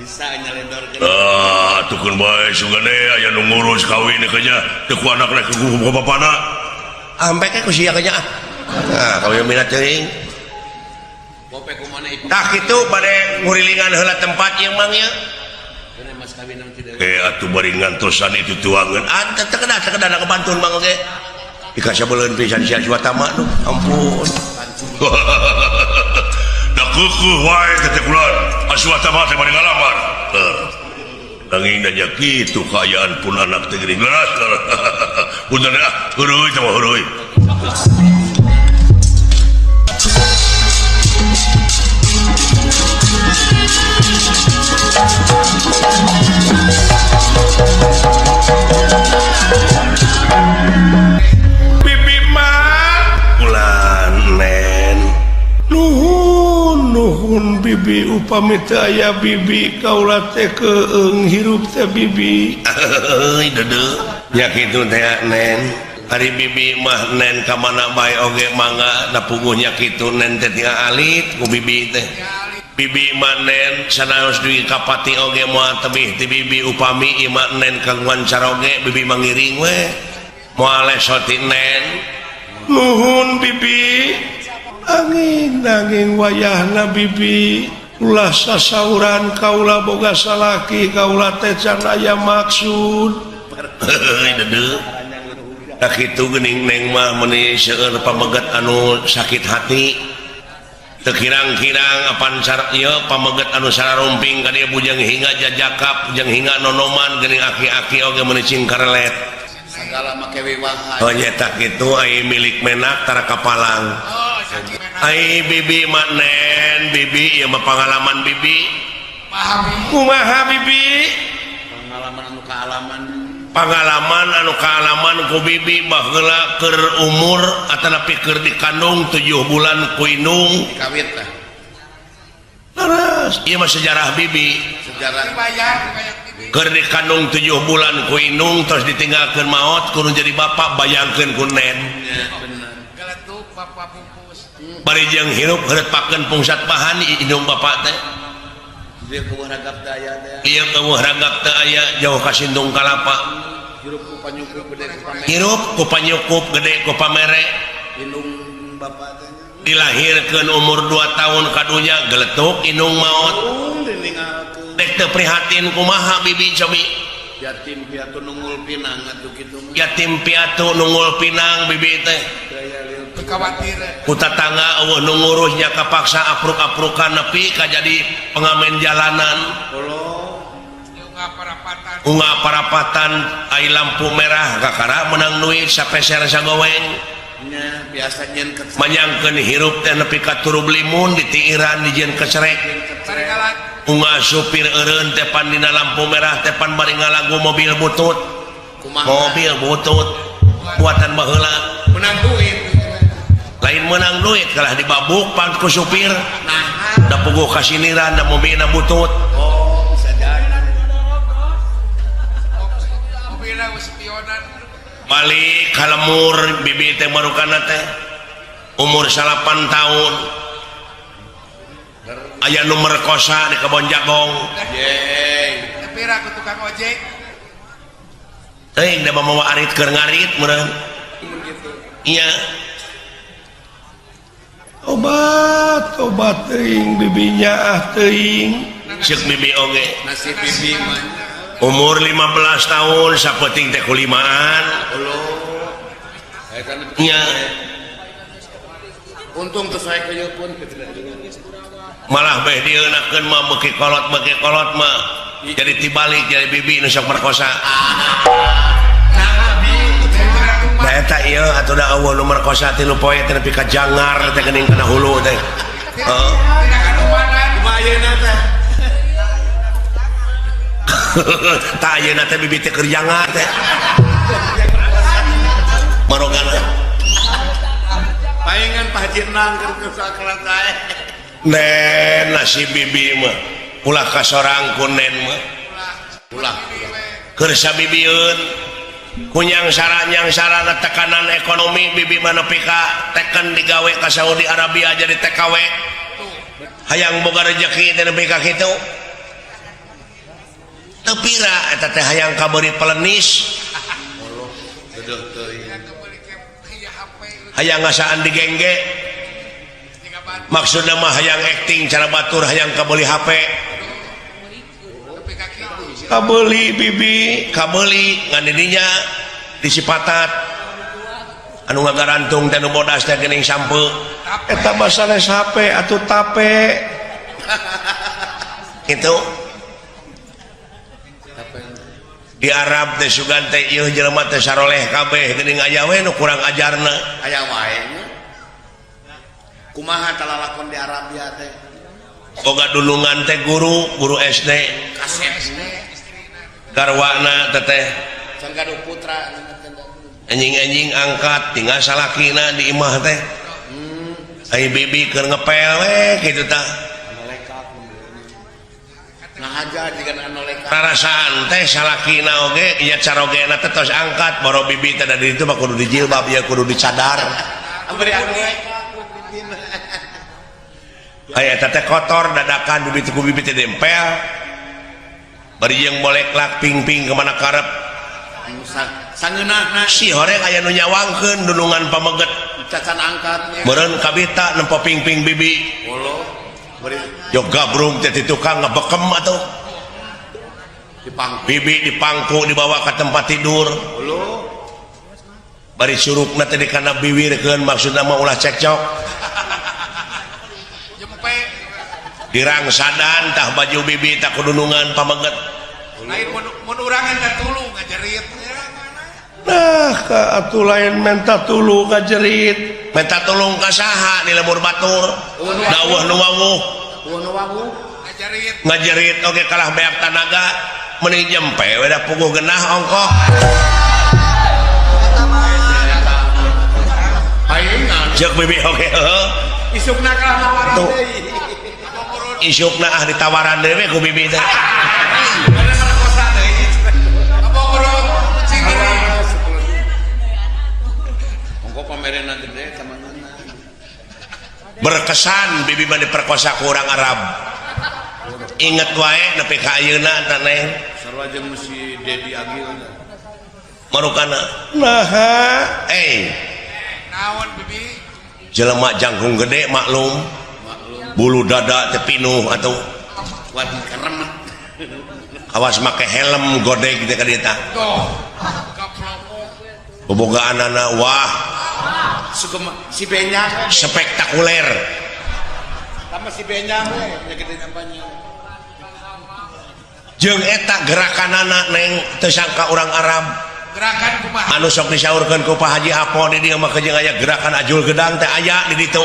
bisa nyelendorkeun ah tukeun bae sugane aya nu ngurus kawin nya teu ku anakna ku bapana ampe ke ku sia nya ah nah kawin minat teuing tah kitu bade ngurilingan heula tempat ieu mang ieu atuh bari ngantosan itu tuangeun ah teu kedah teu kedah kabantun mang oge dikasabeuleun pisan sia Aswatama nu ampun da keukeeh wae teh kula Aswatama teh bari ngalamar nanging da nya kitu kaayaan pun anak teh geuning leras punten ah heuruy teh mah heuruy Bibi mah ulan nen nuhun nuhun bibi upami teu aya bibi kaula teh keung hirup teh bibi euy deudeuh nya kitu teh nen ari bibi mah nen ka mana bae oge mangga da puguhnya kitu nen teh tinggal alit ku bibi teh bibi mah nen sanaos dugi ka pati oge moal tebih ti bibi upami ieu mah nen kagungan caroge bibi mangiring we moal leso ti nen nuhun bibi angin nanging wayahna bibi ulah sasauran kaula boga salaki kaula teh can aya maksud heuy deudeuh tah kitu geuning neng mah meuni seueur pameget anu sakit hati teu kirang-kirang apan ieu pameget anu sararumping ka dieu bujang hingga jajakap bujang hingga nonoman geuning aki-aki oge meuni cing karelet sagala make wiwahan oh nya tah kitu ai milik menak tara kapalang ai bibi mah nen bibi ieu mah pangalaman bibi kumaha bibi pangalaman anu kaalaman pangalaman anu kaalaman ku bibi baheula keur umur atanapi keur dikandung 7 bulan ku indung dikawit tah leres ieu mah sejarah bibi sejarah keur dikandung 7 bulan ku indung terus ditinggalkeun maot kudu jadi bapak bayangkeun ku nen geletuk bapak pupus bari jeung hirup heureutpakeun pungsat bahan indung bapak teh ieu keueuh ragap teu aya teh ieu keueuh ragap teu aya jauh ka sindung kalapa hirup ku panyukup gede ku pamere hirup ku panyukup gede ku pamere indung bapak teh dilahirkeun umur 2 tahun kadunya geletuk indung maot dek teu prihatin kumaha bibi cobi yatim piatu nungul pinang atuh kitu mah yatim piatu nungul pinang bibi teh khawatir ku tatangga eueuh nu ngurusnya kapaksa apruk-aprukan nepi ka jadi pengamen jalanan unga parapatan ai lampu merah kakara menang duit sapeser sagoweng nya biasa nyeun manyangkeun hirup teh nepi ka turub limun ditiiran dijieun kecerek unga supir eureun teh pan dina lampu merah teh pan bari ngalagu mobil butut mobil butut buatan baheula menang duit lain menang duit kalah dibabuk pan ku supir da puguh kasiniran da mobilna butut oh bisa jadi mobilna spionan balik ka lemur bibi teh marukana teh umur 8 tahun aya nu merkosa di kebon jagong yeay tapi ra ku tukang ojek teuing da mawa arit keur ngarit meureun iya obat obat teuing bibinya ah teuing ceuk bibi oge nasib bibi mah umur 15 tahun sapenting teh kulimaan Nya. Untung teu sae pun malah beh dieunakeun mah beuki kolot mah jadi tibalik jadi bibi nu sok merkosa. Nah eta ieu atuh da eueuh nu merkosa 3 poe teh nepi ka jangar teh geuning kana hulu teh. Heeh. Kumaha ayeuna teh? Tah ayeuna teh bibi teh keur jangar teh. Marogana. Paingan Pak Haji Nang keur sakrat ae. Nen nasi bibi mah ulah ka sorang ku nen mah. Ulah. Keur sabibieun kunyang sarana tekanan ekonomi bibi mah nepi ka teken digawe ka Saudi Arabia jadi TKW. Hayang boga rejeki teh nepi ka kitu. Teu pira eta teh hayang kabeuri pelenis. Hayang ngasaan digengge. Maksudna mah hayang acting cara batur hayang kabeuli HP. Kabeuli bibi, kabeuli ngan didinya disipatat. Anu ngagarantung teh nu bodas teh geuning sampeu. Eta mah sanes HP atuh tape. Kitu. Di Arab teh sugan teh ieu jelema teh saroleh kabeh geuning aya we nu kurang ajarna. Aya wae nya. Kumaha talalakon di Arabia teh? Boga dulungan teh guru, guru SD. Kasep. Garwana teteh. Can gaduh putra anjing-anjing angkat tinggal salakina di imah teh. Ai bibi keur ngepel we kitu tah. Ngahaja jiga anu leka. Rarasaan teh salakina oge nya carogena teh tos angkat boro bibi teh da di ditu mah kudu dijilbab ya kudu dicadar. Beri anu leka. Aya eta teh kotor dadakan bibi teh ku bibi teh dempel. Bari jeung boleklak ping-ping kemana karep. Sangeunahna si horeng aya nu nyawangkeun dunungan pameget. Cacan angkat. Meureun kabita nempo ping-ping bibi. Bolo. Beri yo gabrung teh di tukang ngebekem atuh. Dipangku. Bibi dipangku dibawa ke tempat tidur. Bolo. Bari surukna teh dikana biwirkeun maksudna mah ulah cekcok. Dirangsadan tah baju bibi tah kudunungan pameget. Lain mun urangan ka tulung ngajerit. Nah, ka atuh lain menta tulung ngajerit. Menta tulung ka saha di lembur batur. Daweuh nu wawuh. Ngajerit. Ngajerit oge kalah beak tanaga mending jempe we da puguh genah ongkoh. Paingan. Jeung bibi oge heuh. Isukna kalah nawaran deui. Isukna ah ditawaran deui we ku bibi teh. Berkesan bibi mah diperkosa ku urang Arab. Inget wae nepi ka ayeuna tah neng. Sarua jeung si Dedi Agil. Marukana. Naha, eh. Naon bibi? Jelema jangkung gede maklum. Bulu dada teh pinuh atuh. Kuat keremet. Awas make helm godeg teh ka dieu tah. Bobogaanana wah. Si Benjang spektakuler. Sama si Benjang we nyagedeun apanya. Jeung eta gerakanana neng teu sangka urang Arab. Gerakan kumaha? Anu sok disaurkeun ku Pak Haji Apo di dieu mah jeung aya gerakan ajul gedang teh aya di ditu.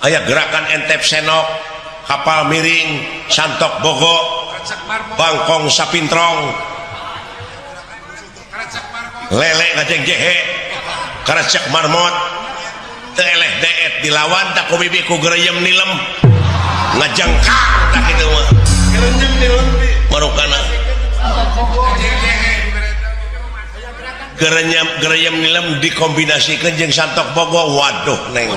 Aya gerakan entep senok, kapal miring, santok bogo, bangkong sapintrong, lele ngajeng jehe, karecek marmot, teu eleh deet dilawan tak ku bibi ku gereyem nilem, ngajengkang tak kitu mah. Gereyem nilem bi. Marukana. Gereyem nilem dikombinasikeun jeung santok bogo, waduh neng.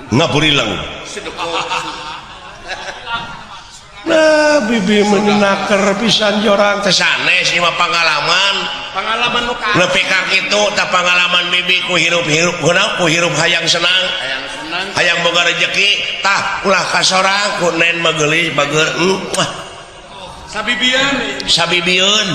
Ngaburileng. Nah, bibi menaker pisan jorang teh sanes ieu mah pangalaman. Pangalaman nu ka. Nepi ka kitu tah pangalaman bibi ku hirup-hirup kunaon ku hirup hayang senang. Hayang senang. Hayang boga rejeki tah ulah ka sorang ku nen mah geulis bager. Wah. Sabibieun. Sabibieun.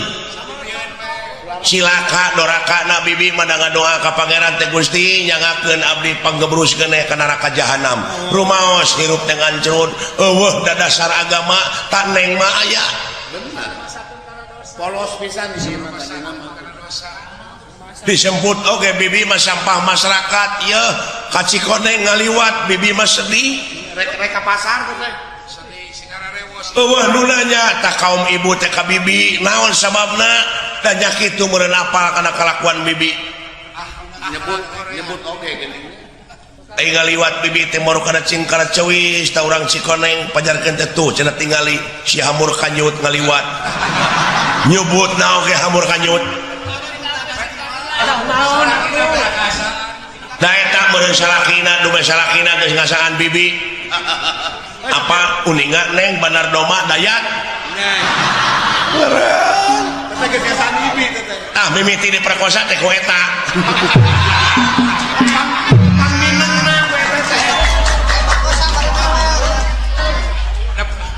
Cilaka doraka na bibi mah ngadoa ka pangeran teh Gusti nyangakeun abdi panggebruskeun ka neraka jahanam. Rumaos hirup teh ngancrut, eueuh dadasar agama tak neng mah aya. Bener. Polos pisan di sini mah. Disebut oge bibi mah sampah masyarakat yeuh ka Cikoneng ngaliwat bibi mah sedih. Rek ka pasar teh. Eueuh nu nanya tah kaum ibu teh ka bibi naon sababna? Dan kitu meureun apal kana kalakuan bibi. Nyebut oge geuning. Ai ngaliwat bibi teh moru kana cingkara ceuis ta urang Cikoneng pajarkeun teh tuh cenah tingali si hamur kanyut ngaliwat. Nyebut na oge hamur kanyut. Da eta meureun salakina dume salakina geus ngasaan bibi. Apa uninga neng Bandar Doma Dayat? Meureun. Ah mimiti diperkosa teh ku eta.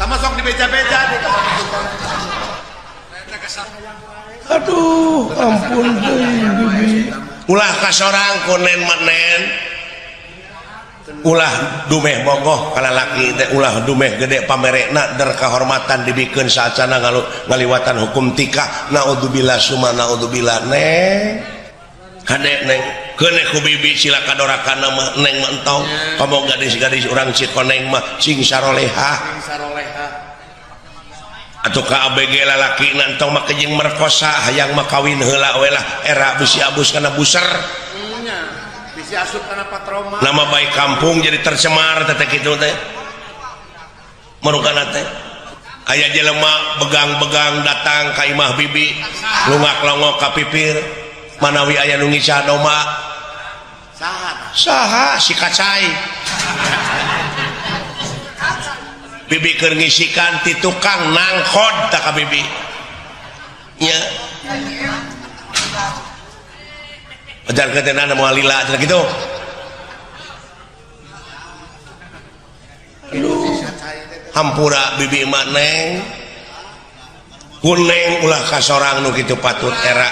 Tama sok dibeja-beja di. Aduh, ampun deui bibi. Ulah ka sorang ku nen menen. Ulah dumeh bogoh kana laki teh ulah dumeh gede pamerekna der kahormatan dibikeun saacana ngaliwatan hukum tikah naudzubillah summa naudzubillah neng hade neng keun ku bibi cilaka dorakana mah neng mah entong komo gadis-gadis urang Cikoneng mah sing sarolehah atuh ka ABG lalaki entong mah kejeng merkosa hayang mah kawin heula we lah era bisi abus kana buser. Nama baik kampung jadi tercemar teh kitu teh. Marukana teh. Aya jelema begang-begang datang ka imah bibi, lungak-longok ka pipir, manawi aya nu ngica domba. Saha? Saha si kacai. Bibi keur ngisikan ti tukang nangkod ta ka bibi. Nya. Ajar ketenan mau lila cenah kitu. Aduh, hampura bibi mah neng. Kuneng ulah ka sorang nu kitu patut era.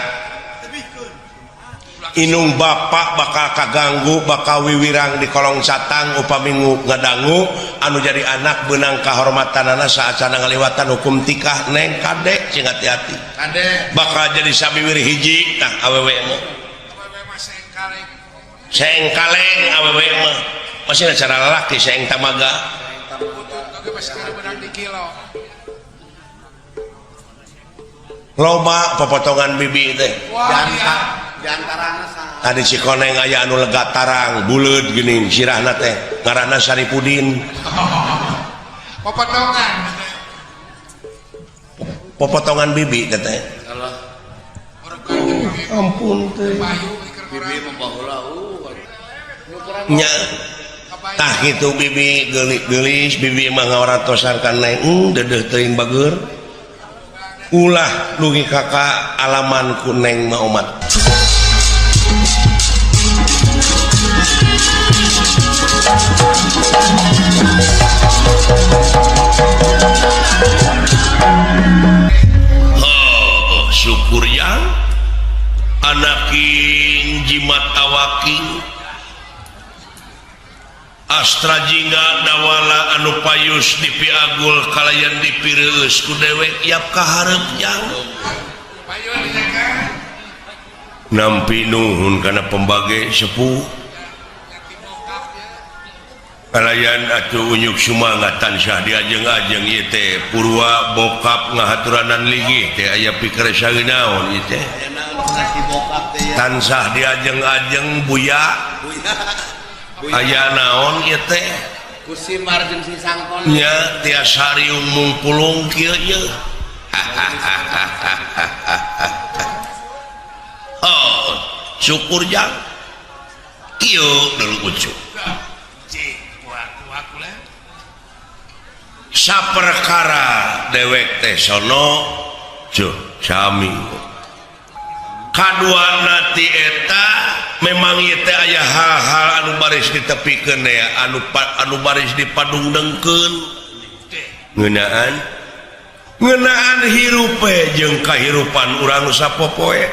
Inung bapak bakal kaganggu bakal wiwirang di kolong catang upami ngadangu anu jadi anak beunang kahormatanana saacana ngaliwatan hukum tikah neng kade cing hati-hati. Kade. Bakal jadi sabiwir hiji tah awewe mah. Seeng kaleng awewe mah masih cara lalaki seeng tamaga. Loba popotongan bibi teh. Tadi Cikoneng aya anu lega tarang buleud geuning sirahna teh ngaranna Saripudin. Popotongan. Popotongan bibi teh teh. Ampun teh. Bibi mah baheula nya tah kitu bibi geulis-geulis bibi mah ngawaratosan ka neng dedeuh teuing bageur ulah dugi ka alaman ku neng mah omat. Oh, syukur yang anaking jimat awaking Astra jingga dawala anu payus dipiagul kalayan dipireus ku dewek yap kaharep jang nampi nuhun kana pembage sepuh kalayan atuh unyuk sumangat tansah diajeng-ajeng ieu teh purwa bokap ngahaturanan ligih teh aya pikir saeunaon ieu teh tansah diajeng-ajeng buya aya naon ieu teh ku si Mar jeung si Sangkon nya tiasa riung mungpulung kieu ieu. Oh, syukur jang kieu dulu ucu saperkara dewek teh sono cuh sami kaduana ti eta memang ieu teh aya hal-hal anu baris ditepikeun anu baris dipadungdengkeun ngeunaan Ngeunaan hirup jeung kahirupan urang sapopoe.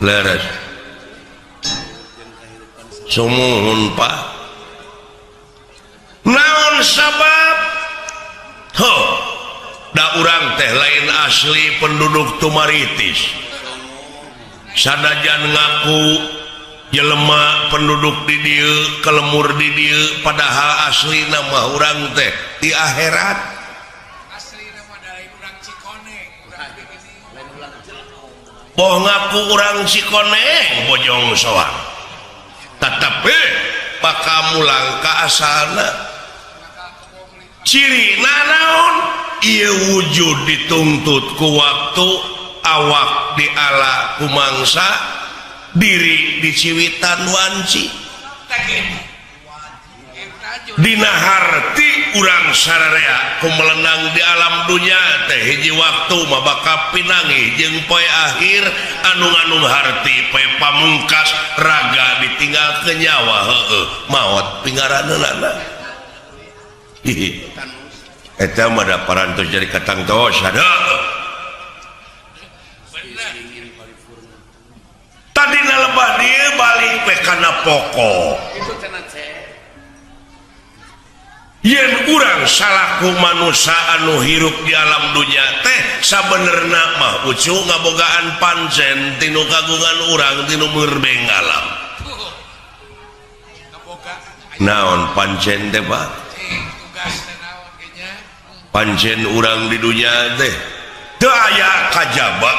Leres. Sumuhun Pak. Naon sabab? Ho, da urang teh lain asli penduduk Tumaritis. Sanajan ngaku jelema penduduk di dieu, kelemur di dieu, padahal asli nama urang teh di akhirat. Boh ngaku urang Cikoneng Bojong Soang, tetapi bakal mulang ka asalna. Ciri naon? Ieu wujud dituntut ku waktu, awak diala ku mangsa, diri diciwitan wanci. Dina harti urang sararea ku melenang di alam dunya teh hiji waktu mah bakal pinangih jeung poe akhir anu nganung harti poe pamungkas raga ditinggal ke nyawa heueuh maot pingaraneunana. Eta mah da parantos jadi katangtos heueuh. Tadina lebah dieu balik we kana pokok. Yen urang salaku manusia anu hirup di alam dunya teh sabenerna mah ucu ngabogaan pancen tinu kagungan urang tinu murbeng alam. Naon pancen teh Pak? Pancen urang di dunya teh teu aya kajaba.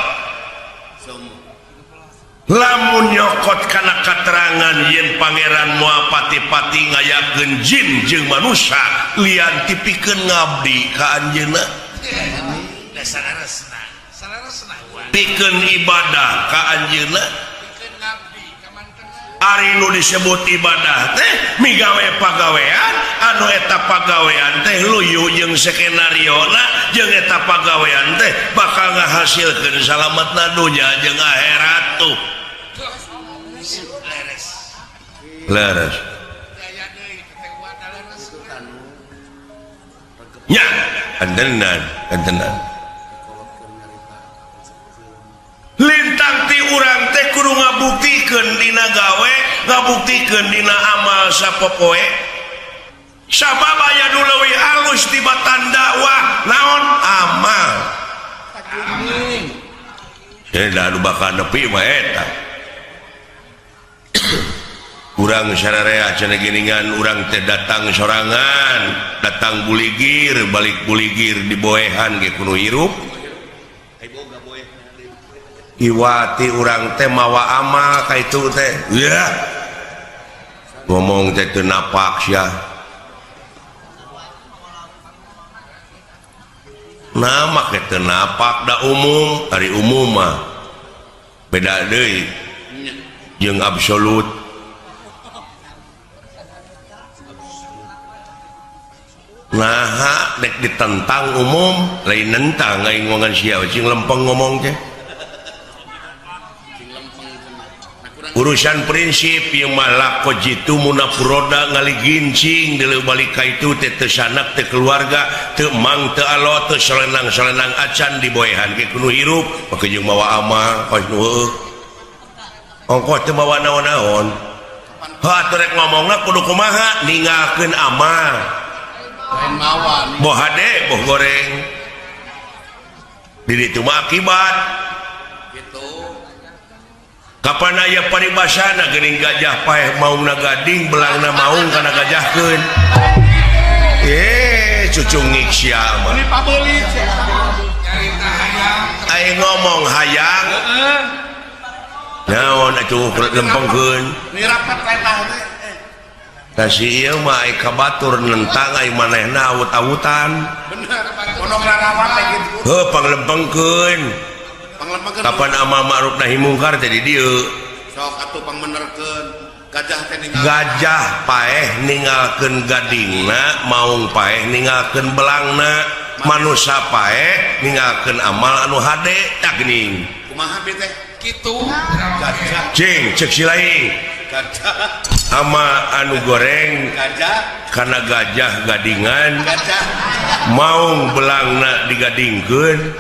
Lamun nyokot kana katerangan yen pangeran moal pati-pati ngayakeun jin jeung manusia lian tipikeun ngabdi ka anjeunna. Pikeun ibadah ka anjeunna. Ari nu disebut ibadah teh migawe pagawean anu eta pagawean teh luyu jeung skenariona jeung eta pagawean teh bakal ngahasilkeun salametna dunya jeung akhirat tuh. Leres. Nya, antenan, antenan. Lintang ti urang teh kudu ngabuktikeun dina gawe, ngabuktikeun dina amal sapopoe. Sabab aya nu leuwih alus tibatan dakwah naon amal. Da anu bakal nepi mah eta. Urang sararea cenah geuningan urang teh datang sorangan, datang buligir, balik buligir diboehan ge kudu hirup. Iwati urang teh mawa amal ka itu teh. Yah. Ngomong teh teu napak sia. Nah make teu napak da umum, ari umum mah beda deui jeung absolut. Nah, dek ditentang umum, lain nentang aing ngomongan sia cing lempeng ngomong teh. Urusan prinsip ieu mah lako jitu munafuroda ngaligincing deuleu balik ka itu teh teu sanak teu keluarga teu mang teu alo teu solenang-solenang acan diboehan ge kudu hirup make jeung mawa amal kos nu heueuh. Ongkoh teu mawa naon-naon. Heuh atuh rek ngomongna kudu kumaha ninggalkeun amal. Boh hade boh goreng. Di ditu mah akibat. Kapan aya paribasana geuning gajah paeh maungna gading belangna maung kana gajahkeun. Cucungik sia mah. Aing ngomong hayang. Naon atuh lempengkeun. Tah si ieu mah ai ka batur nentang ai manehna awut-awutan. Bener, pondok rarawat teh kitu. Heuh panglempengkeun. Kapan amal ma'ruf nahi mungkar teh di dieu. Sok atuh pangbenerkeun gajah teh ninggal. Gajah paeh ninggalkeun gadingna, maung paeh ninggalkeun belangna, manusa paeh ninggalkeun amal anu hade tah geuning. Kumaha bi teh? Kitu. Gajah. Cing cek si lain. Amal anu goreng kana gajah gadingan maung belangna digadingkeun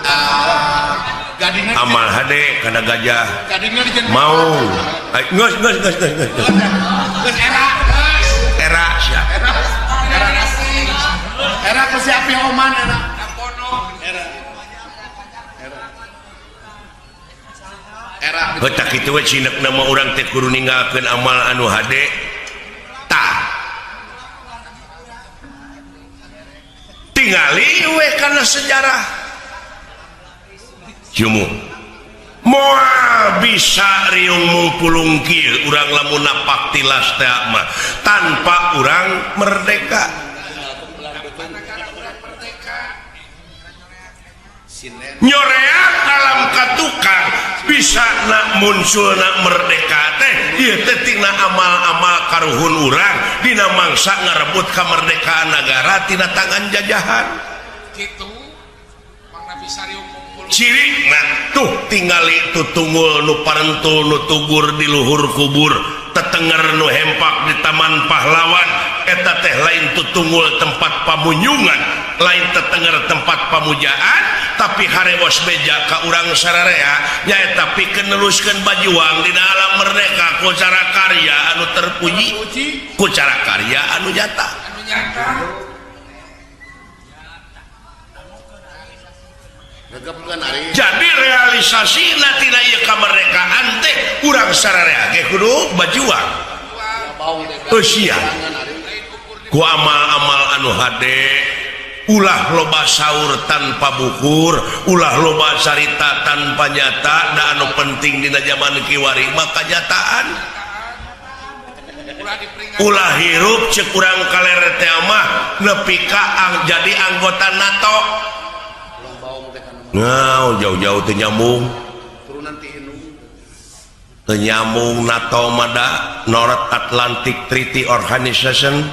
amal hade kana gajah maung geus geus geus geus geus era sia era ku si api oman era era heuh tah kitu we cinekna mah urang teh kudu ninggalkeun amal anu hade tah tingali we kana sejarah jumu moal bisa riung mungpulung kieu urang lamun napak tilas teh mah tanpa urang merdeka. Nyoreak alam katukang bisa nak muncul nak merdeka teh ieu teh tina amal-amal karuhun urang dina mangsa ngarebut kamerdekaan nagara tina tangan jajahan. Kitu mangna bisa riung mungpulung. Ciri nah tuh tingali tutunggul nu parentul nu tugur di luhur kubur tetenger nu hempak di taman pahlawan eta teh lain tutunggul tempat pamunyungan lain tetenger tempat pamujaan tapi harewos beja ka urang sararea nyaeta pikeun neluskeun bajuang dina alam merdeka ku cara karya anu terpuji ku cara karya anu nyata. Jadi realisasina tina ieu kamerdekaan teh urang sararea ge kudu bajuang eusian ku amal-amal anu hade ulah loba saur tanpa bukur ulah loba carita tanpa nyata da anu penting dina zaman kiwari mah kanyataan ulah hirup ceuk urang kaler teh mah nepi ka jadi anggota NATO. Nah, jauh-jauh teu nyambung. Teu nyambung NATO mah da North Atlantic Treaty Organization.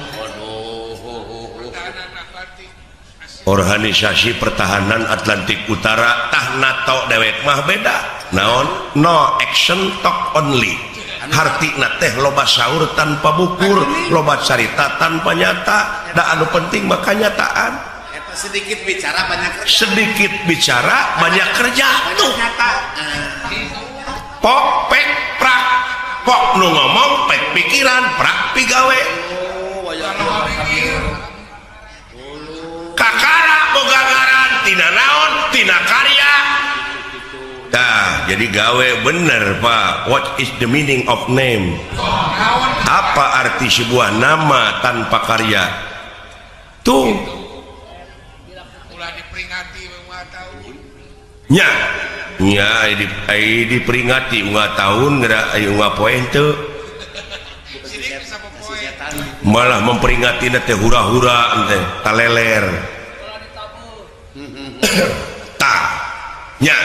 Organisasi Pertahanan Atlantik Utara tah NATO dewek mah beda. Naon? No action talk only. Hartina teh loba saur tanpa bukur, loba carita tanpa nyata, da anu penting mah kanyataan. Sedikit bicara banyak kerja. Sedikit bicara banyak kerja tuh. Pok pek prak. Pok nu ngomong pek pikiran prak pigawe. Kakara boga ngaran tina naon tina karya. Tah jadi gawe bener Pak. What is the meaning of name? Apa arti sebuah nama tanpa karya? Tuh. Nya, nya diperingati unggal tahun geura aya unggal poe henteu. Malah memperingati teh hura-hura teh taleler. Tah, nya.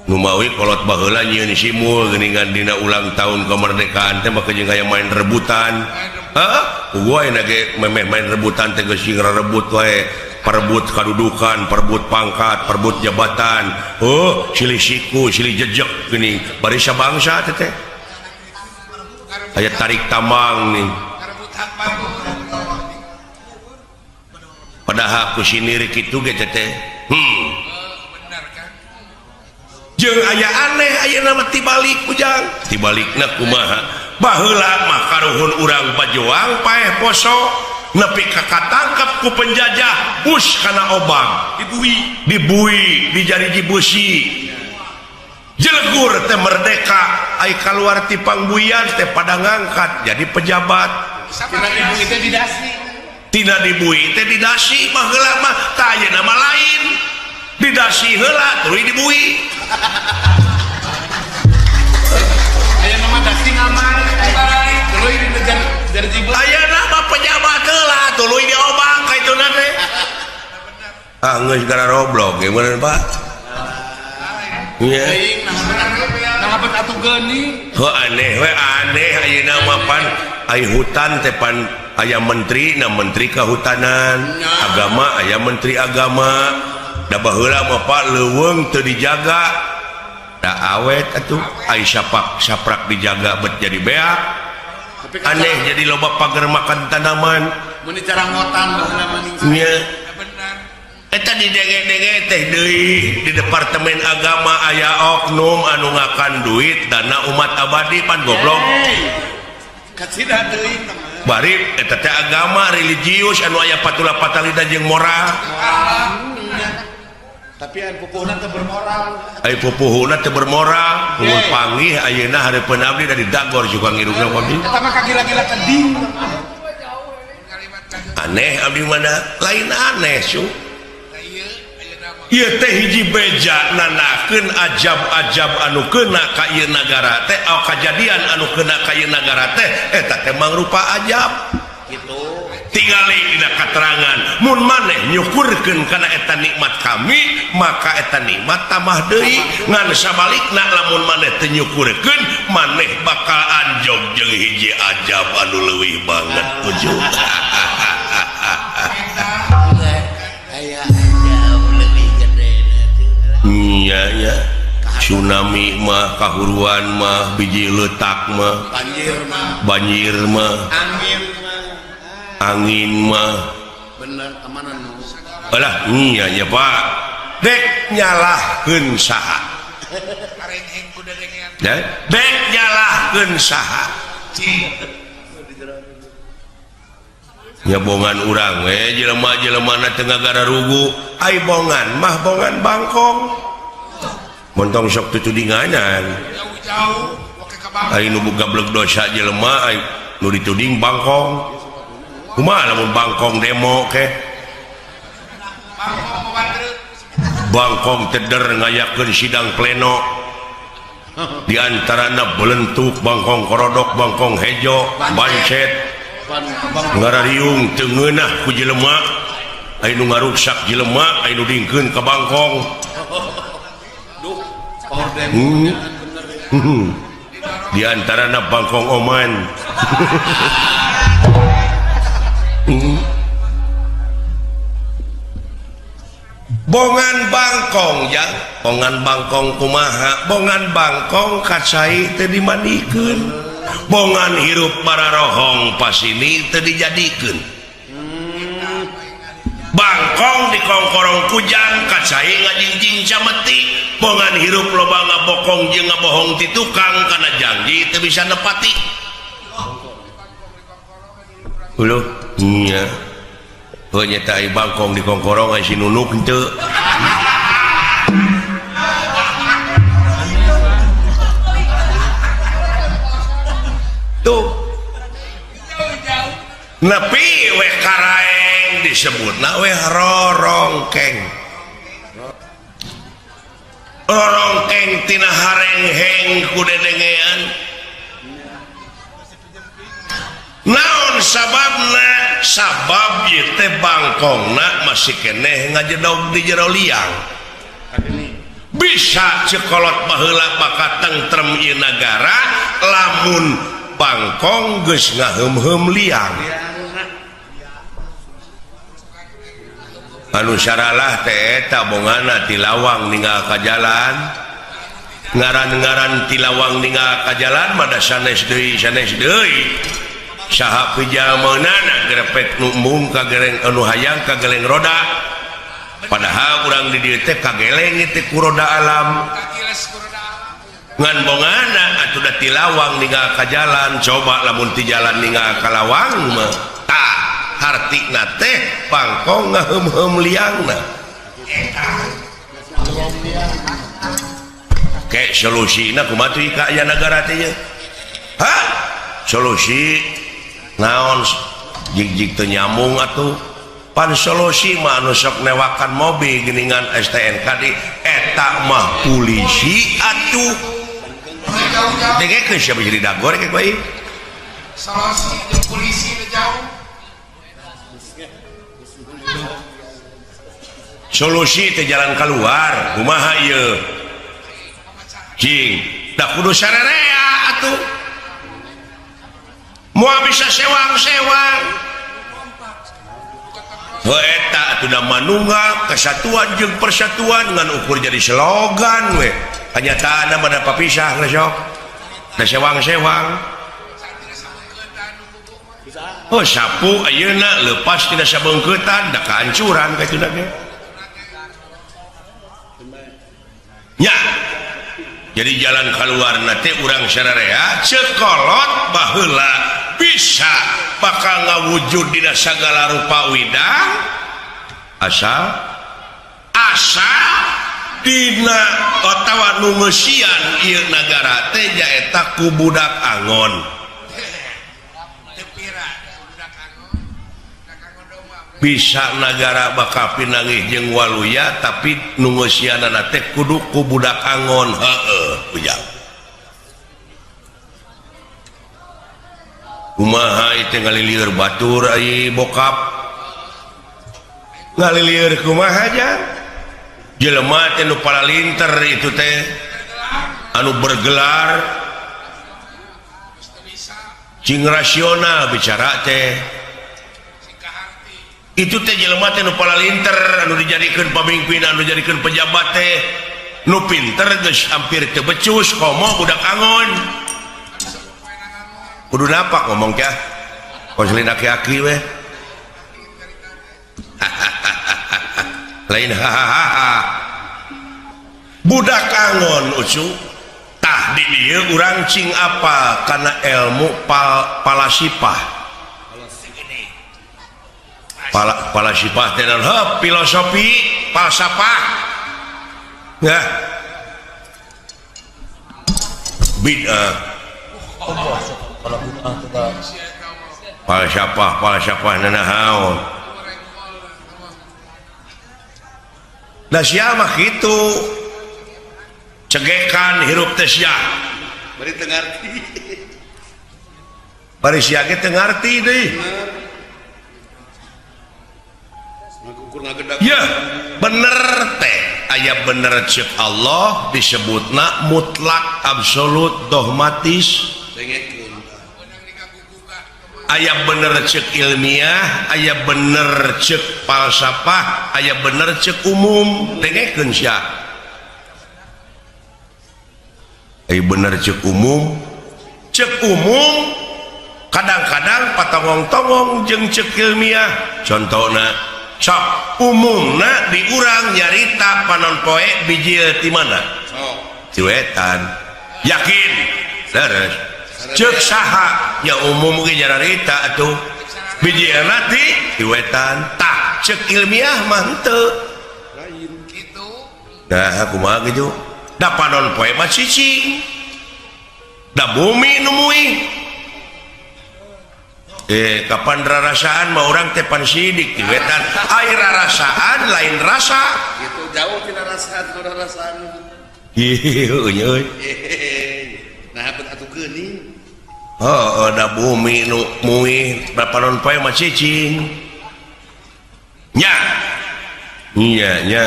Numawi kolot baheula nyieun simul geuningan dina ulang tahun kemerdekaan teh maka jeung aya main rebutan. Heuh, gua ayeuna ge memeh main rebutan teh geus rebut wae. Perebut kadudukan, perebut pangkat, perebut jabatan. Oh, silih siku, silih jejek gini. Barisa bangsa teh teh. Aya tarik tambang nih. Padahal ku sinir kitu ge teh teh. Jeung aya aneh ayeuna mah tibalik ujang. Tibalikna kumaha? Baheula mah karuhun urang bajuang paeh poso. Nepi ka katangkep ku penjajah bus kana obang dibui dijariji beusi jelegur teh merdeka ai kaluar ti pangbuian teh pada ngangkat jadi pejabat tina dibui teh didasi tina dibui teh didasi mah heula mah tah ayeuna mah lain didasi heula tuluy dibui ayeuna mah dasi ngamal tuluy dinejar jariji beusi ayeuna mah pejabat heula tuluy diobang ka ituna teh. Ah geus gara roblok ge bener Pak. Nya. Nah bet atuh geuning. Heuh aneh we aneh ayeuna mah pan ai hutan teh pan aya menteri na menteri kehutanan, agama aya menteri agama. Da baheula mah Pak leuweung teu dijaga. Da awet atuh ai sapak saprak dijaga bet jadi beak. Aneh jadi loba pagar makan tanaman. Mun dicarangotan baheula mah nya. Eta di denge-denge teh deui di Departemen Agama aya oknum anu ngakan duit dana umat abadi pan goblok. Kacida teuing bari eta teh agama religius anu aya patula patalina jeung moral. Tapi anu pupuhna teu bermoral. Ai pupuhna teu bermoral, mun panggih ayeuna hareupeun abdi da didagor juga ngirungna abdi. Eta mah kagila-gila keding. Aneh abdi mana lain aneh su. Ieu teh hiji beja nanakeun ajab-ajab anu kena ka ieu nagara teh, kajadian anu kena ka ieu nagara teh eta teh mangrupa ajab. Gitu. Tingali dina katerangan mun maneh nyukurkeun kana eta nikmat kami, maka eta nikmat tambah deui. Ngan sabalikna lamun maneh teu nyukurkeun, maneh bakal anjog jeung hiji ajab anu leuwih banget ujug. Iya ya, tsunami mah, kahuruan mah, biji letak mah, banjir mah, angin mah, bener kemana nu? Alah, iya ya Pak, dek nyalahkeun saha? Dek nyalahkeun saha? Nyabongan urang we jelema-jelema na teu ngagararugu, ai bongan mah bongan bangkong. Montong sok tutudinganan. Ai nu gablek dosa jelema ai nu dituding bangkong. Kumaha lamun bangkong demo ke? Bangkong teder ngayakeun sidang pleno. Di antarana belentuk bangkong korodok, bangkong hejo, bancet. Ngarariung teu ngeunah ku jelema. Ai nu ngaruksak jelema, ai nu dingkeun ka bangkong. Di antarana bangkong oman. Bongan bangkong ya, bongan bangkong kumaha, bongan bangkong kacai teu dimandikeun, bongan hirup bararohong pasini teu dijadikeun. Bangkong dikongkorong kujang kacai ngajingjing cameti, bongan hirup loba ngabokong jeung ngabohong ti tukang kana janji teu bisa nepati. Uluh nya. Heuh nya teh bangkong dikongkorong ai si nunuk henteu. Tuh. Nepi we karaeng disebutna we rorongkeng. Rorongkeng tina harengheng ku dedengean. Naon sababna? Sabab ieu teh bangkongna masih keneh ngajedog di jero liang. Bisa cekolot baheula bakal tentrem ieu nagara lamun bangkong geus ngaheum-heum liang. Anu saralah teh eta bongana ti lawang ninggal ka jalan. Ngaran-ngaran ti lawang ninggal ka jalan mah da sanes deui sanes deui. Saha pijameunana grepek nu embung ka gereng anu hayang ka geleng roda. Padahal urang di dieu teh kageleng teh ku roda alam. Ngan bongana atuh da ti lawang ninggal ka jalan, coba lamun ti jalan ninggal ka lawang mah tah hartina teh bangkong ngaheum-heum liangna. Ke solusina kumaha tuh ka aya nagara teh nya? Hah? Solusi naon jig-jig teu nyambung atuh. Pan solusi mah anu sok newakan mobil geuningan STNK di eta mah polisi atuh. Dengekeun siapa jadi dagor ke bae. Solusi jeung polisi teu jauh. Solusi teh jalan keluar kumaha ieu? Cing, da kudu sarerea atuh. Moal bisa sewang-sewang. Heuh eta atuh da manunggal kesatuan jeung persatuan ngan ukur jadi slogan we. Kenyataan mana papisah geus sok. Da sewang-sewang. Oh sapu ayeuna leupas tina sabeungkeutan da kahancuran kitu ge. Nya. Jadi jalan keluar teh urang sararea cekolot baheula bisa bakal ngawujud dina sagala rupa widang asal asal dina otawa nu ngeusian ieu nagara teh nyaeta ku budak angon. Bisa nagara bakal pinanggih jeung waluya tapi nu ngeusianana teh kudu ku budak angon. Heueuh ujang kumaha ieu ngalilieur batur ai bokap ngalilieur kumaha jang jelema teh nu paralinter itu teh anu bergelar cing rasional bicara teh itu teh jelema teh nu paralinter anu dijadikeun pamimpin anu dijadikeun pejabat teh nu pinter geus hampir teu becus komo budak angon kudu napak ngomong teh konselin aki-aki we lain hahaha budak angon ucu tah di dieu urang cing apa kana ilmu palasipah palasipah teh naon heuh filosofi falsafah nah bid'ah falsafah falsafah nanaon da sia mah kitu cegekan hirup teh sia bari teu ngarti bari sia ge teu ngarti deui. Ya bener teh aya bener cek Allah disebutna mutlak absolut dogmatis aya bener cek ilmiah aya bener cek falsafah aya bener cek umum dengekeun sia aya bener cek umum kadang-kadang patongong-tongong jeung cek ilmiah contohna sok umumna di urang nyarita panon poe bijil ti mana ti wetan yakin terus cek saha nya umum ge nyarita atuh bijilna ti wetan tah cek ilmiah mah henteu lain kitu nah kumaha kitu da panon poe mah cicing da bumi nu muih kapan rarasaan mah urang teh pan sidik di wetan ai rarasaan lain rasa gitu jauh tina rasa rarasaan ieu euy nah bet atuh geuning heuh da bumi nu muih panon poe mah cicing nya nya nya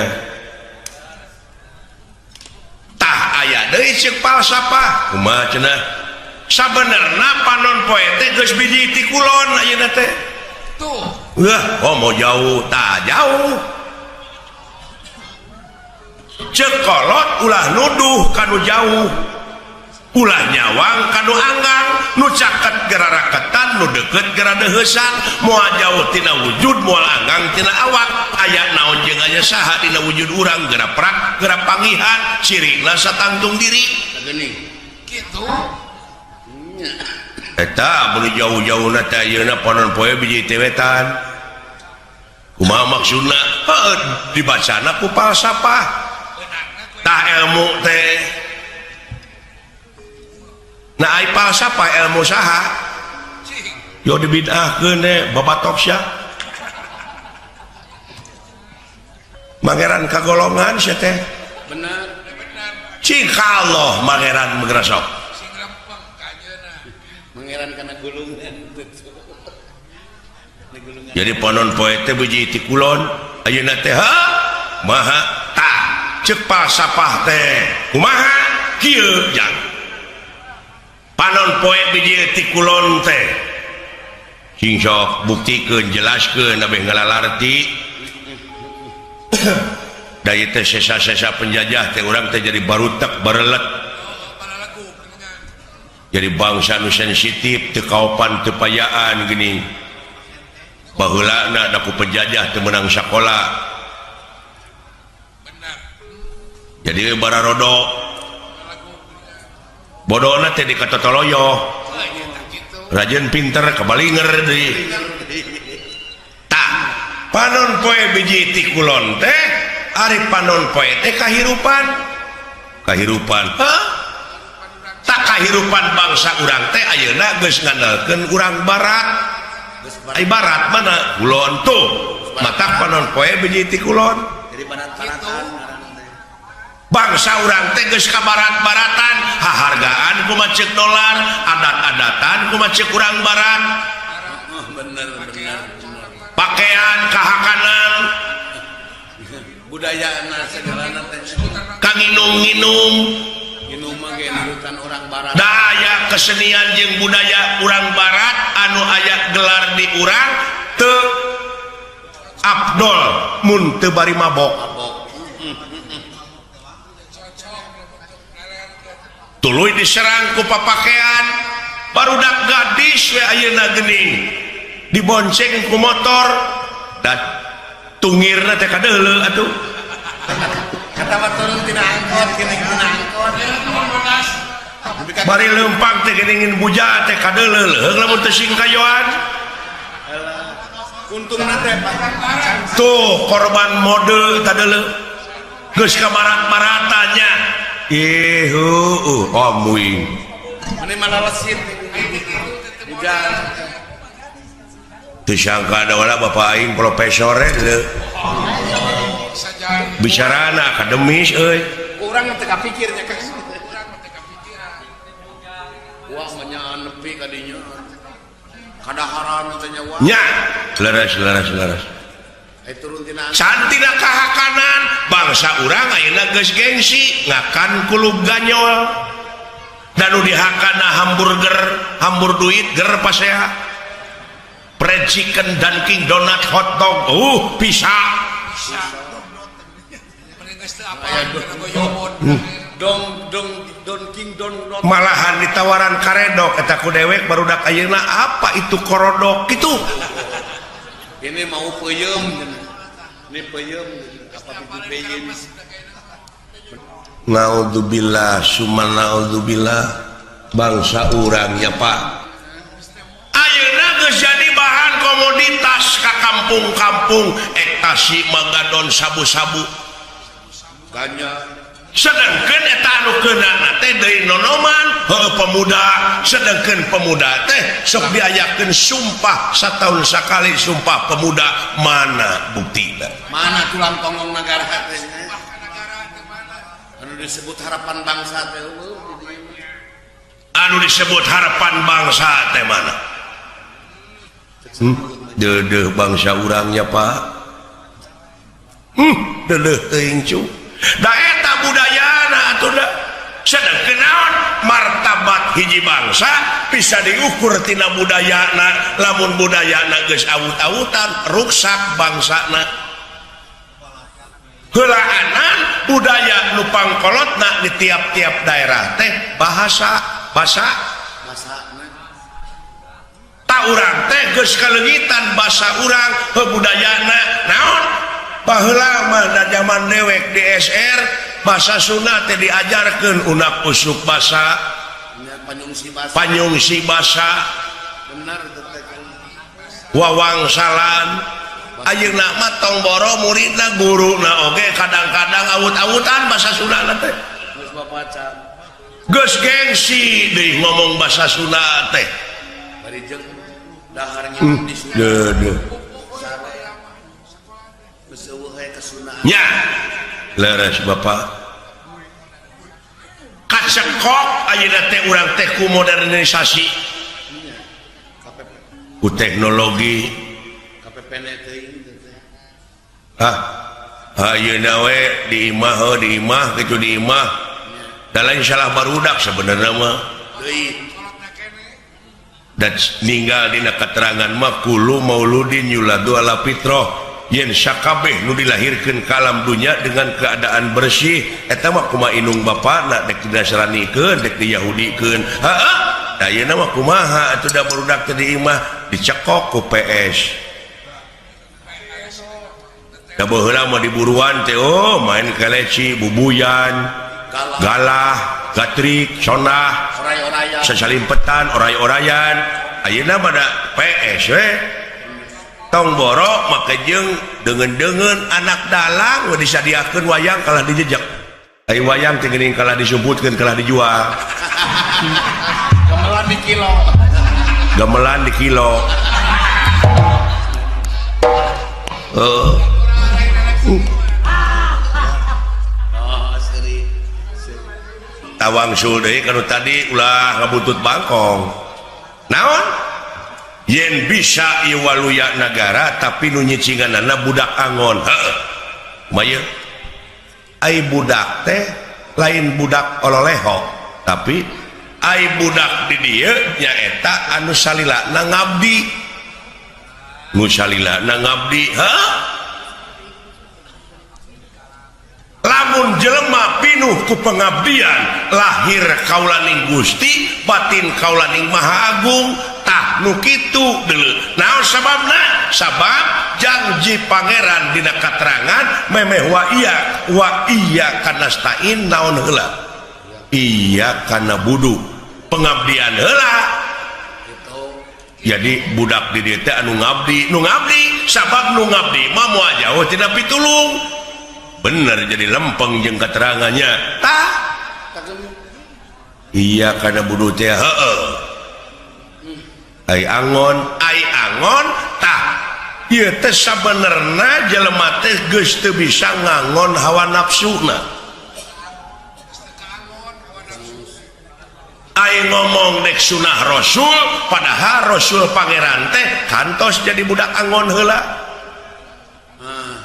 tah aya deui ceuk falsafah kumaha cenah sabenerna panon poe teh geus biji ti kulon ayeuna teh tuh wah oh mau jauh tah jauh ceuk kolot ulah nuduh kanu jauh ulah nyawang kanu anggang nu caket geraraketan nu deukeut geradeuheusan moal jauh tina wujud moal anggang tina awak aya naon jeung aya saha dina wujud urang geura prak geura pangihan cirina satangtung diri geuning kitu eta beli jauh-jauh na teh ayeuna panon poe biji teh wetan kumaha maksudna heuh dibacana ku falsafah tah ilmu teh nah ai falsafah ilmu saha yo dibid'ahkeun teh babatok sia mangeran kagolongan sia teh bener cing ka Allah mangeran meugrasok mangeran kana gulungan. Jadi panon poe teh biji ti kulon ayeuna teh ha maha tah ceuk falsafah teh kumaha kieu jang panon poe biji ti kulon teh sing sok buktikeun jelaskeun abeh ngalalarti. Da ieu teh sesa-sesa penjajah teh urang teh jadi barutek barelet. Jadi bangsa nu sensitif teu kaopan teu payaan geuning. Baheulana da ku penjajah teu meunang sakola. Jadi bararodo bodona teh dikatotoloyo. Rajin pinter kabalinger deui. Tah, panon poe biji ti kulon teh ari panon poe teh kahirupan. Kahirupan. Hah? Tak kahirupan bangsa urang teh ayeuna geus ngandalkeun urang barat. Ai barat mana? Kulon tuh. Matak panon poe biji ti kulon. Jadi barat-baratan. Bangsa urang teh geus ka barat-baratan, hahargaan kumaha ceuk dolar, adat-adatan kumaha ceuk urang barat. Oh, bener bener. Pakaian kahakanan, budayana segalana teh. Kanginum-nginum, nginum mah ge nurutan orang barat. Da aya kesenian jeung budaya urang barat anu aya gelar di urang teu abdol mun teu bari mabok. Tuluy diserang ku papakean barudak gadis we ayeuna geuning dibonceng ku motor da tungirna teh kadeuleu atuh. Kata mah turun tina angkot geuning tina angkot. Bari leumpang teh geuning buja teh kadeuleu leuheung lamun teu singkayoan. Untungna teh Pak. Tuh korban mode tadeuleu geus ka barat-baratanya. Ih, heueuh, amuing. Meni malalesit. Hujan. Teu sangka da wala bapak aing profesor leuh. Bicarana akademis euy. Urang teu kapikir nya kan. Wah mah nepi ka dinya. Kadaharan teh nya wah. Nya, leres leres leres. Cantina kahakanan bangsa urang ayeuna geus gengsi ngakan kulub ganyol. Dan nu dihakana hamburger, hambur duit ger pasea. Fried chicken, Dunkin Donut, hotdog, bisa. Malahan ditawaran karedok eta ku dewek barudak ayeuna apa itu korodok kitu. Ini mau peuyeum. Ini peuyeum apa itu peuyeum. Naudzubillah summa naudzubillah bangsa urang nya Pak. Ayeuna geus jadi bahan komoditas ka kampung-kampung ektasi magadon sabu-sabu. Ganja. Sedangkan eta anu keunana teh deui nonoman heuh pemuda, sedangkan pemuda teh sok diayakeun sumpah satahun sakali sumpah pemuda, mana buktina? Mana tulang tonggong negara teh? Anu disebut harapan bangsa teh eueuh. Anu disebut harapan bangsa teh mana? Deudeuh bangsa urangnya Pak. Deudeuh teuing cu. Da eta budayana atuh da. Sedengkeun naon martabat hiji bangsa bisa diukur tina budayana. Lamun budayana geus awut-awutan ruksak bangsana. Heulaanan budaya nu pangkolotna di tiap-tiap daerah teh bahasa basa ta urang teh geus kaleungitan basa urang heuh budayana naon. Baheula mah da zaman dewek di SR bahasa Sunda teh diajarkeun unak usuk basa panyungsi basa wawangsalan. Ayeuna mah tong boro muridna guruna oge kadang-kadang awut-awutan bahasa Sunda teh. Geus gengsi deui ngomong bahasa Sunda teh. Deudeuh. Nya leres Bapak. Kacekok ayeuna teh urang teh ku modernisasi ku teknologi. Ah, ayeuna we di imah heuh di imah kitu di imah. Da lain salah barudak sebenarnya mah. Dan ninggal dina keterangan mah kullu mauludin yuladu ala fitrah. Yen sakabeh nu dilahirkeun ka alam dunya dengan keadaan bersih eta mah kumaha indung bapana dek dinasranikeun dek diyahudikeun. Heeh, da ayeuna mah kumaha atuh da barudak teh di imah dicekok ku PS. Da baheula mah diburuan teh oh main keleci, bubuyan, galah, gatrik, sonah, oray-orayan, sasalimpetan, oray-orayan. Ayeuna mah da PS we. Tong borok make jeung deungeun-deungeun anak dalang we disadiakeun wayang kalah dijejek. Ai wayang teh geuning kalah disumputkeun kalah dijual. Gamelan di kilo. Gamelan di kilo. Heeh. Tawang sul deui kanu tadi ulah ngabuntut bangkong. Naon? Yen bisa ieu waluya nagara tapi nu nyicinganana budak angon. Heeh. Maya ai budak teh lain budak ololeho, tapi ai budak di dieu nyaeta anu salilana ngabdi. Nu salilana ngabdi, heuh. Lamun jelema pinuh ku pengabdian, lahir kaulaning Gusti, batin kaulaning Maha Agung, tah nu kitu deuleu. Naon sababna? Sabab janji pangeran dina katerangan memeh wa iya kanastain naon heula? Iya kana budu. Pengabdian heula. Jadi budak di dieu teh anu ngabdi, nu ngabdi sabab nu ngabdi mah moal jauh tina pitulung. Bener jadi lempeng jeung keterangannya. Tah. Iya kana budu teh heueuh. Ai angon tah. Ieu teh sabenerna jelema teh geus teu bisa ngangon hawa nafsuna. Ai ngomong dek sunah Rasul padahal Rasul pangeran teh kantos jadi budak angon heula.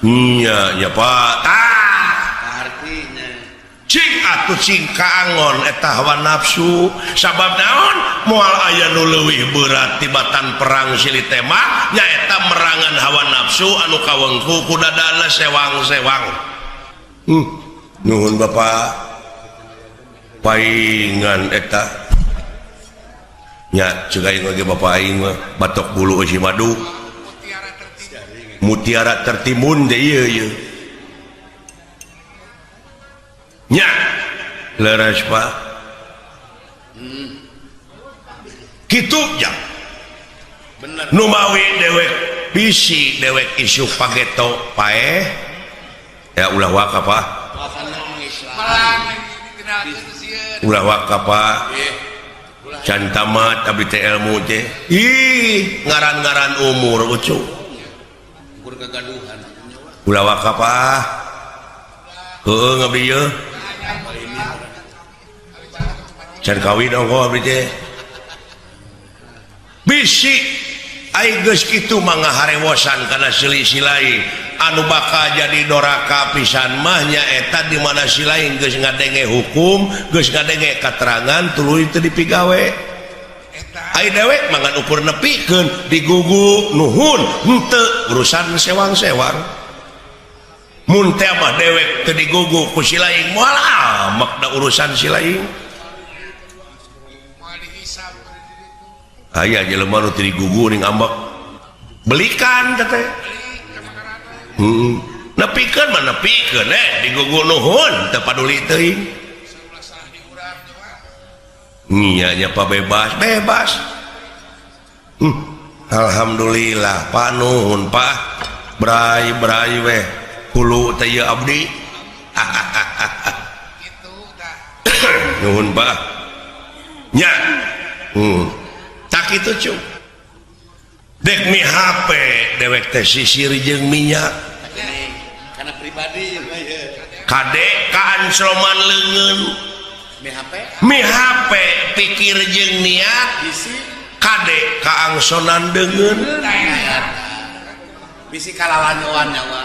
Iya, ya Pak. Tah. Artinya cing atuh cing kaangon eta hawa nafsu. Sabab naon? Moal aya nu leuwih berat tibatan perang silih tema nyaeta merangan hawa nafsu anu kawengku ku dadana sewang-sewang. Nuhun Bapak. Paingan eta. Nya ceuk aing oge Bapak aing mah batok bulu eusi madu. Mutiara tertimbun deh ieu ieu. Nya leres Pak. Kitu ja. Bener. Nu mawi dewek bisi dewek isu pageto paeh. Ya ulah waka Pak. Ulah waka Pak. Can tamat abdi teh ilmu teh. Ih, ngaran-ngaran umur ucu. Kagaduhan. Ulah waka Pak. Heueuh ngabdi ieu. Can kawin ongkoh abdi teh. Bisi ai geus kitu mah ngaharewosan kana selisih lain. Anu bakal jadi doraka pisan mah nyaeta di mana si lain geus ngadenge hukum, geus ngadenge katerangan tuluy teu dipigawe. Ai dewek mah ngan ukur nepikeun digugu nuhun henteu urusan sewang-sewang. Mun teh mah dewek teu digugu ku si lain moal amek da urusan si lain. Aya jelema nu teu digugu ning ambek. Belikan teh teh. Heeh. Nepikeun mah nepikeun digugu nuhun teu paduli teuing. Nya nya Pak bebas, bebas. Alhamdulillah Pak nuhun Pak. Brai-brai weh hulu teh ieu abdi. Nuhun Pak. Nya. Tak kitu cu. Dek mi HP dewek teh sisir jeung minyak. Karena pribadi Kade kaancloman leungeun. Mi HP? Mi HP pikir jeung niat bisi kade kaangsonan deungeun. Bisi kalalanyoan nyawa.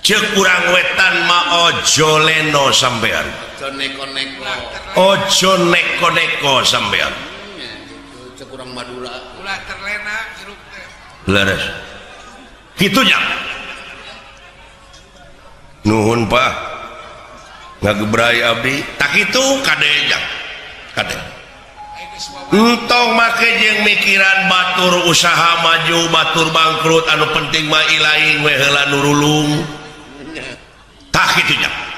Ceuk urang wetan mah ojo leno sampean. Ojo neko-neko. Ojo neko-neko sampean. Ceuk urang Madura. Ulah terlena hirup teh. Leres. Kitu nya. Nuhun Pak. Ngagebrai abdi. Tak kitu kade jang. Kade. Entong make jeung mikiran batur usaha maju, batur bangkrut, anu penting mah ilaing we heula nurulung. Tah kitu nya.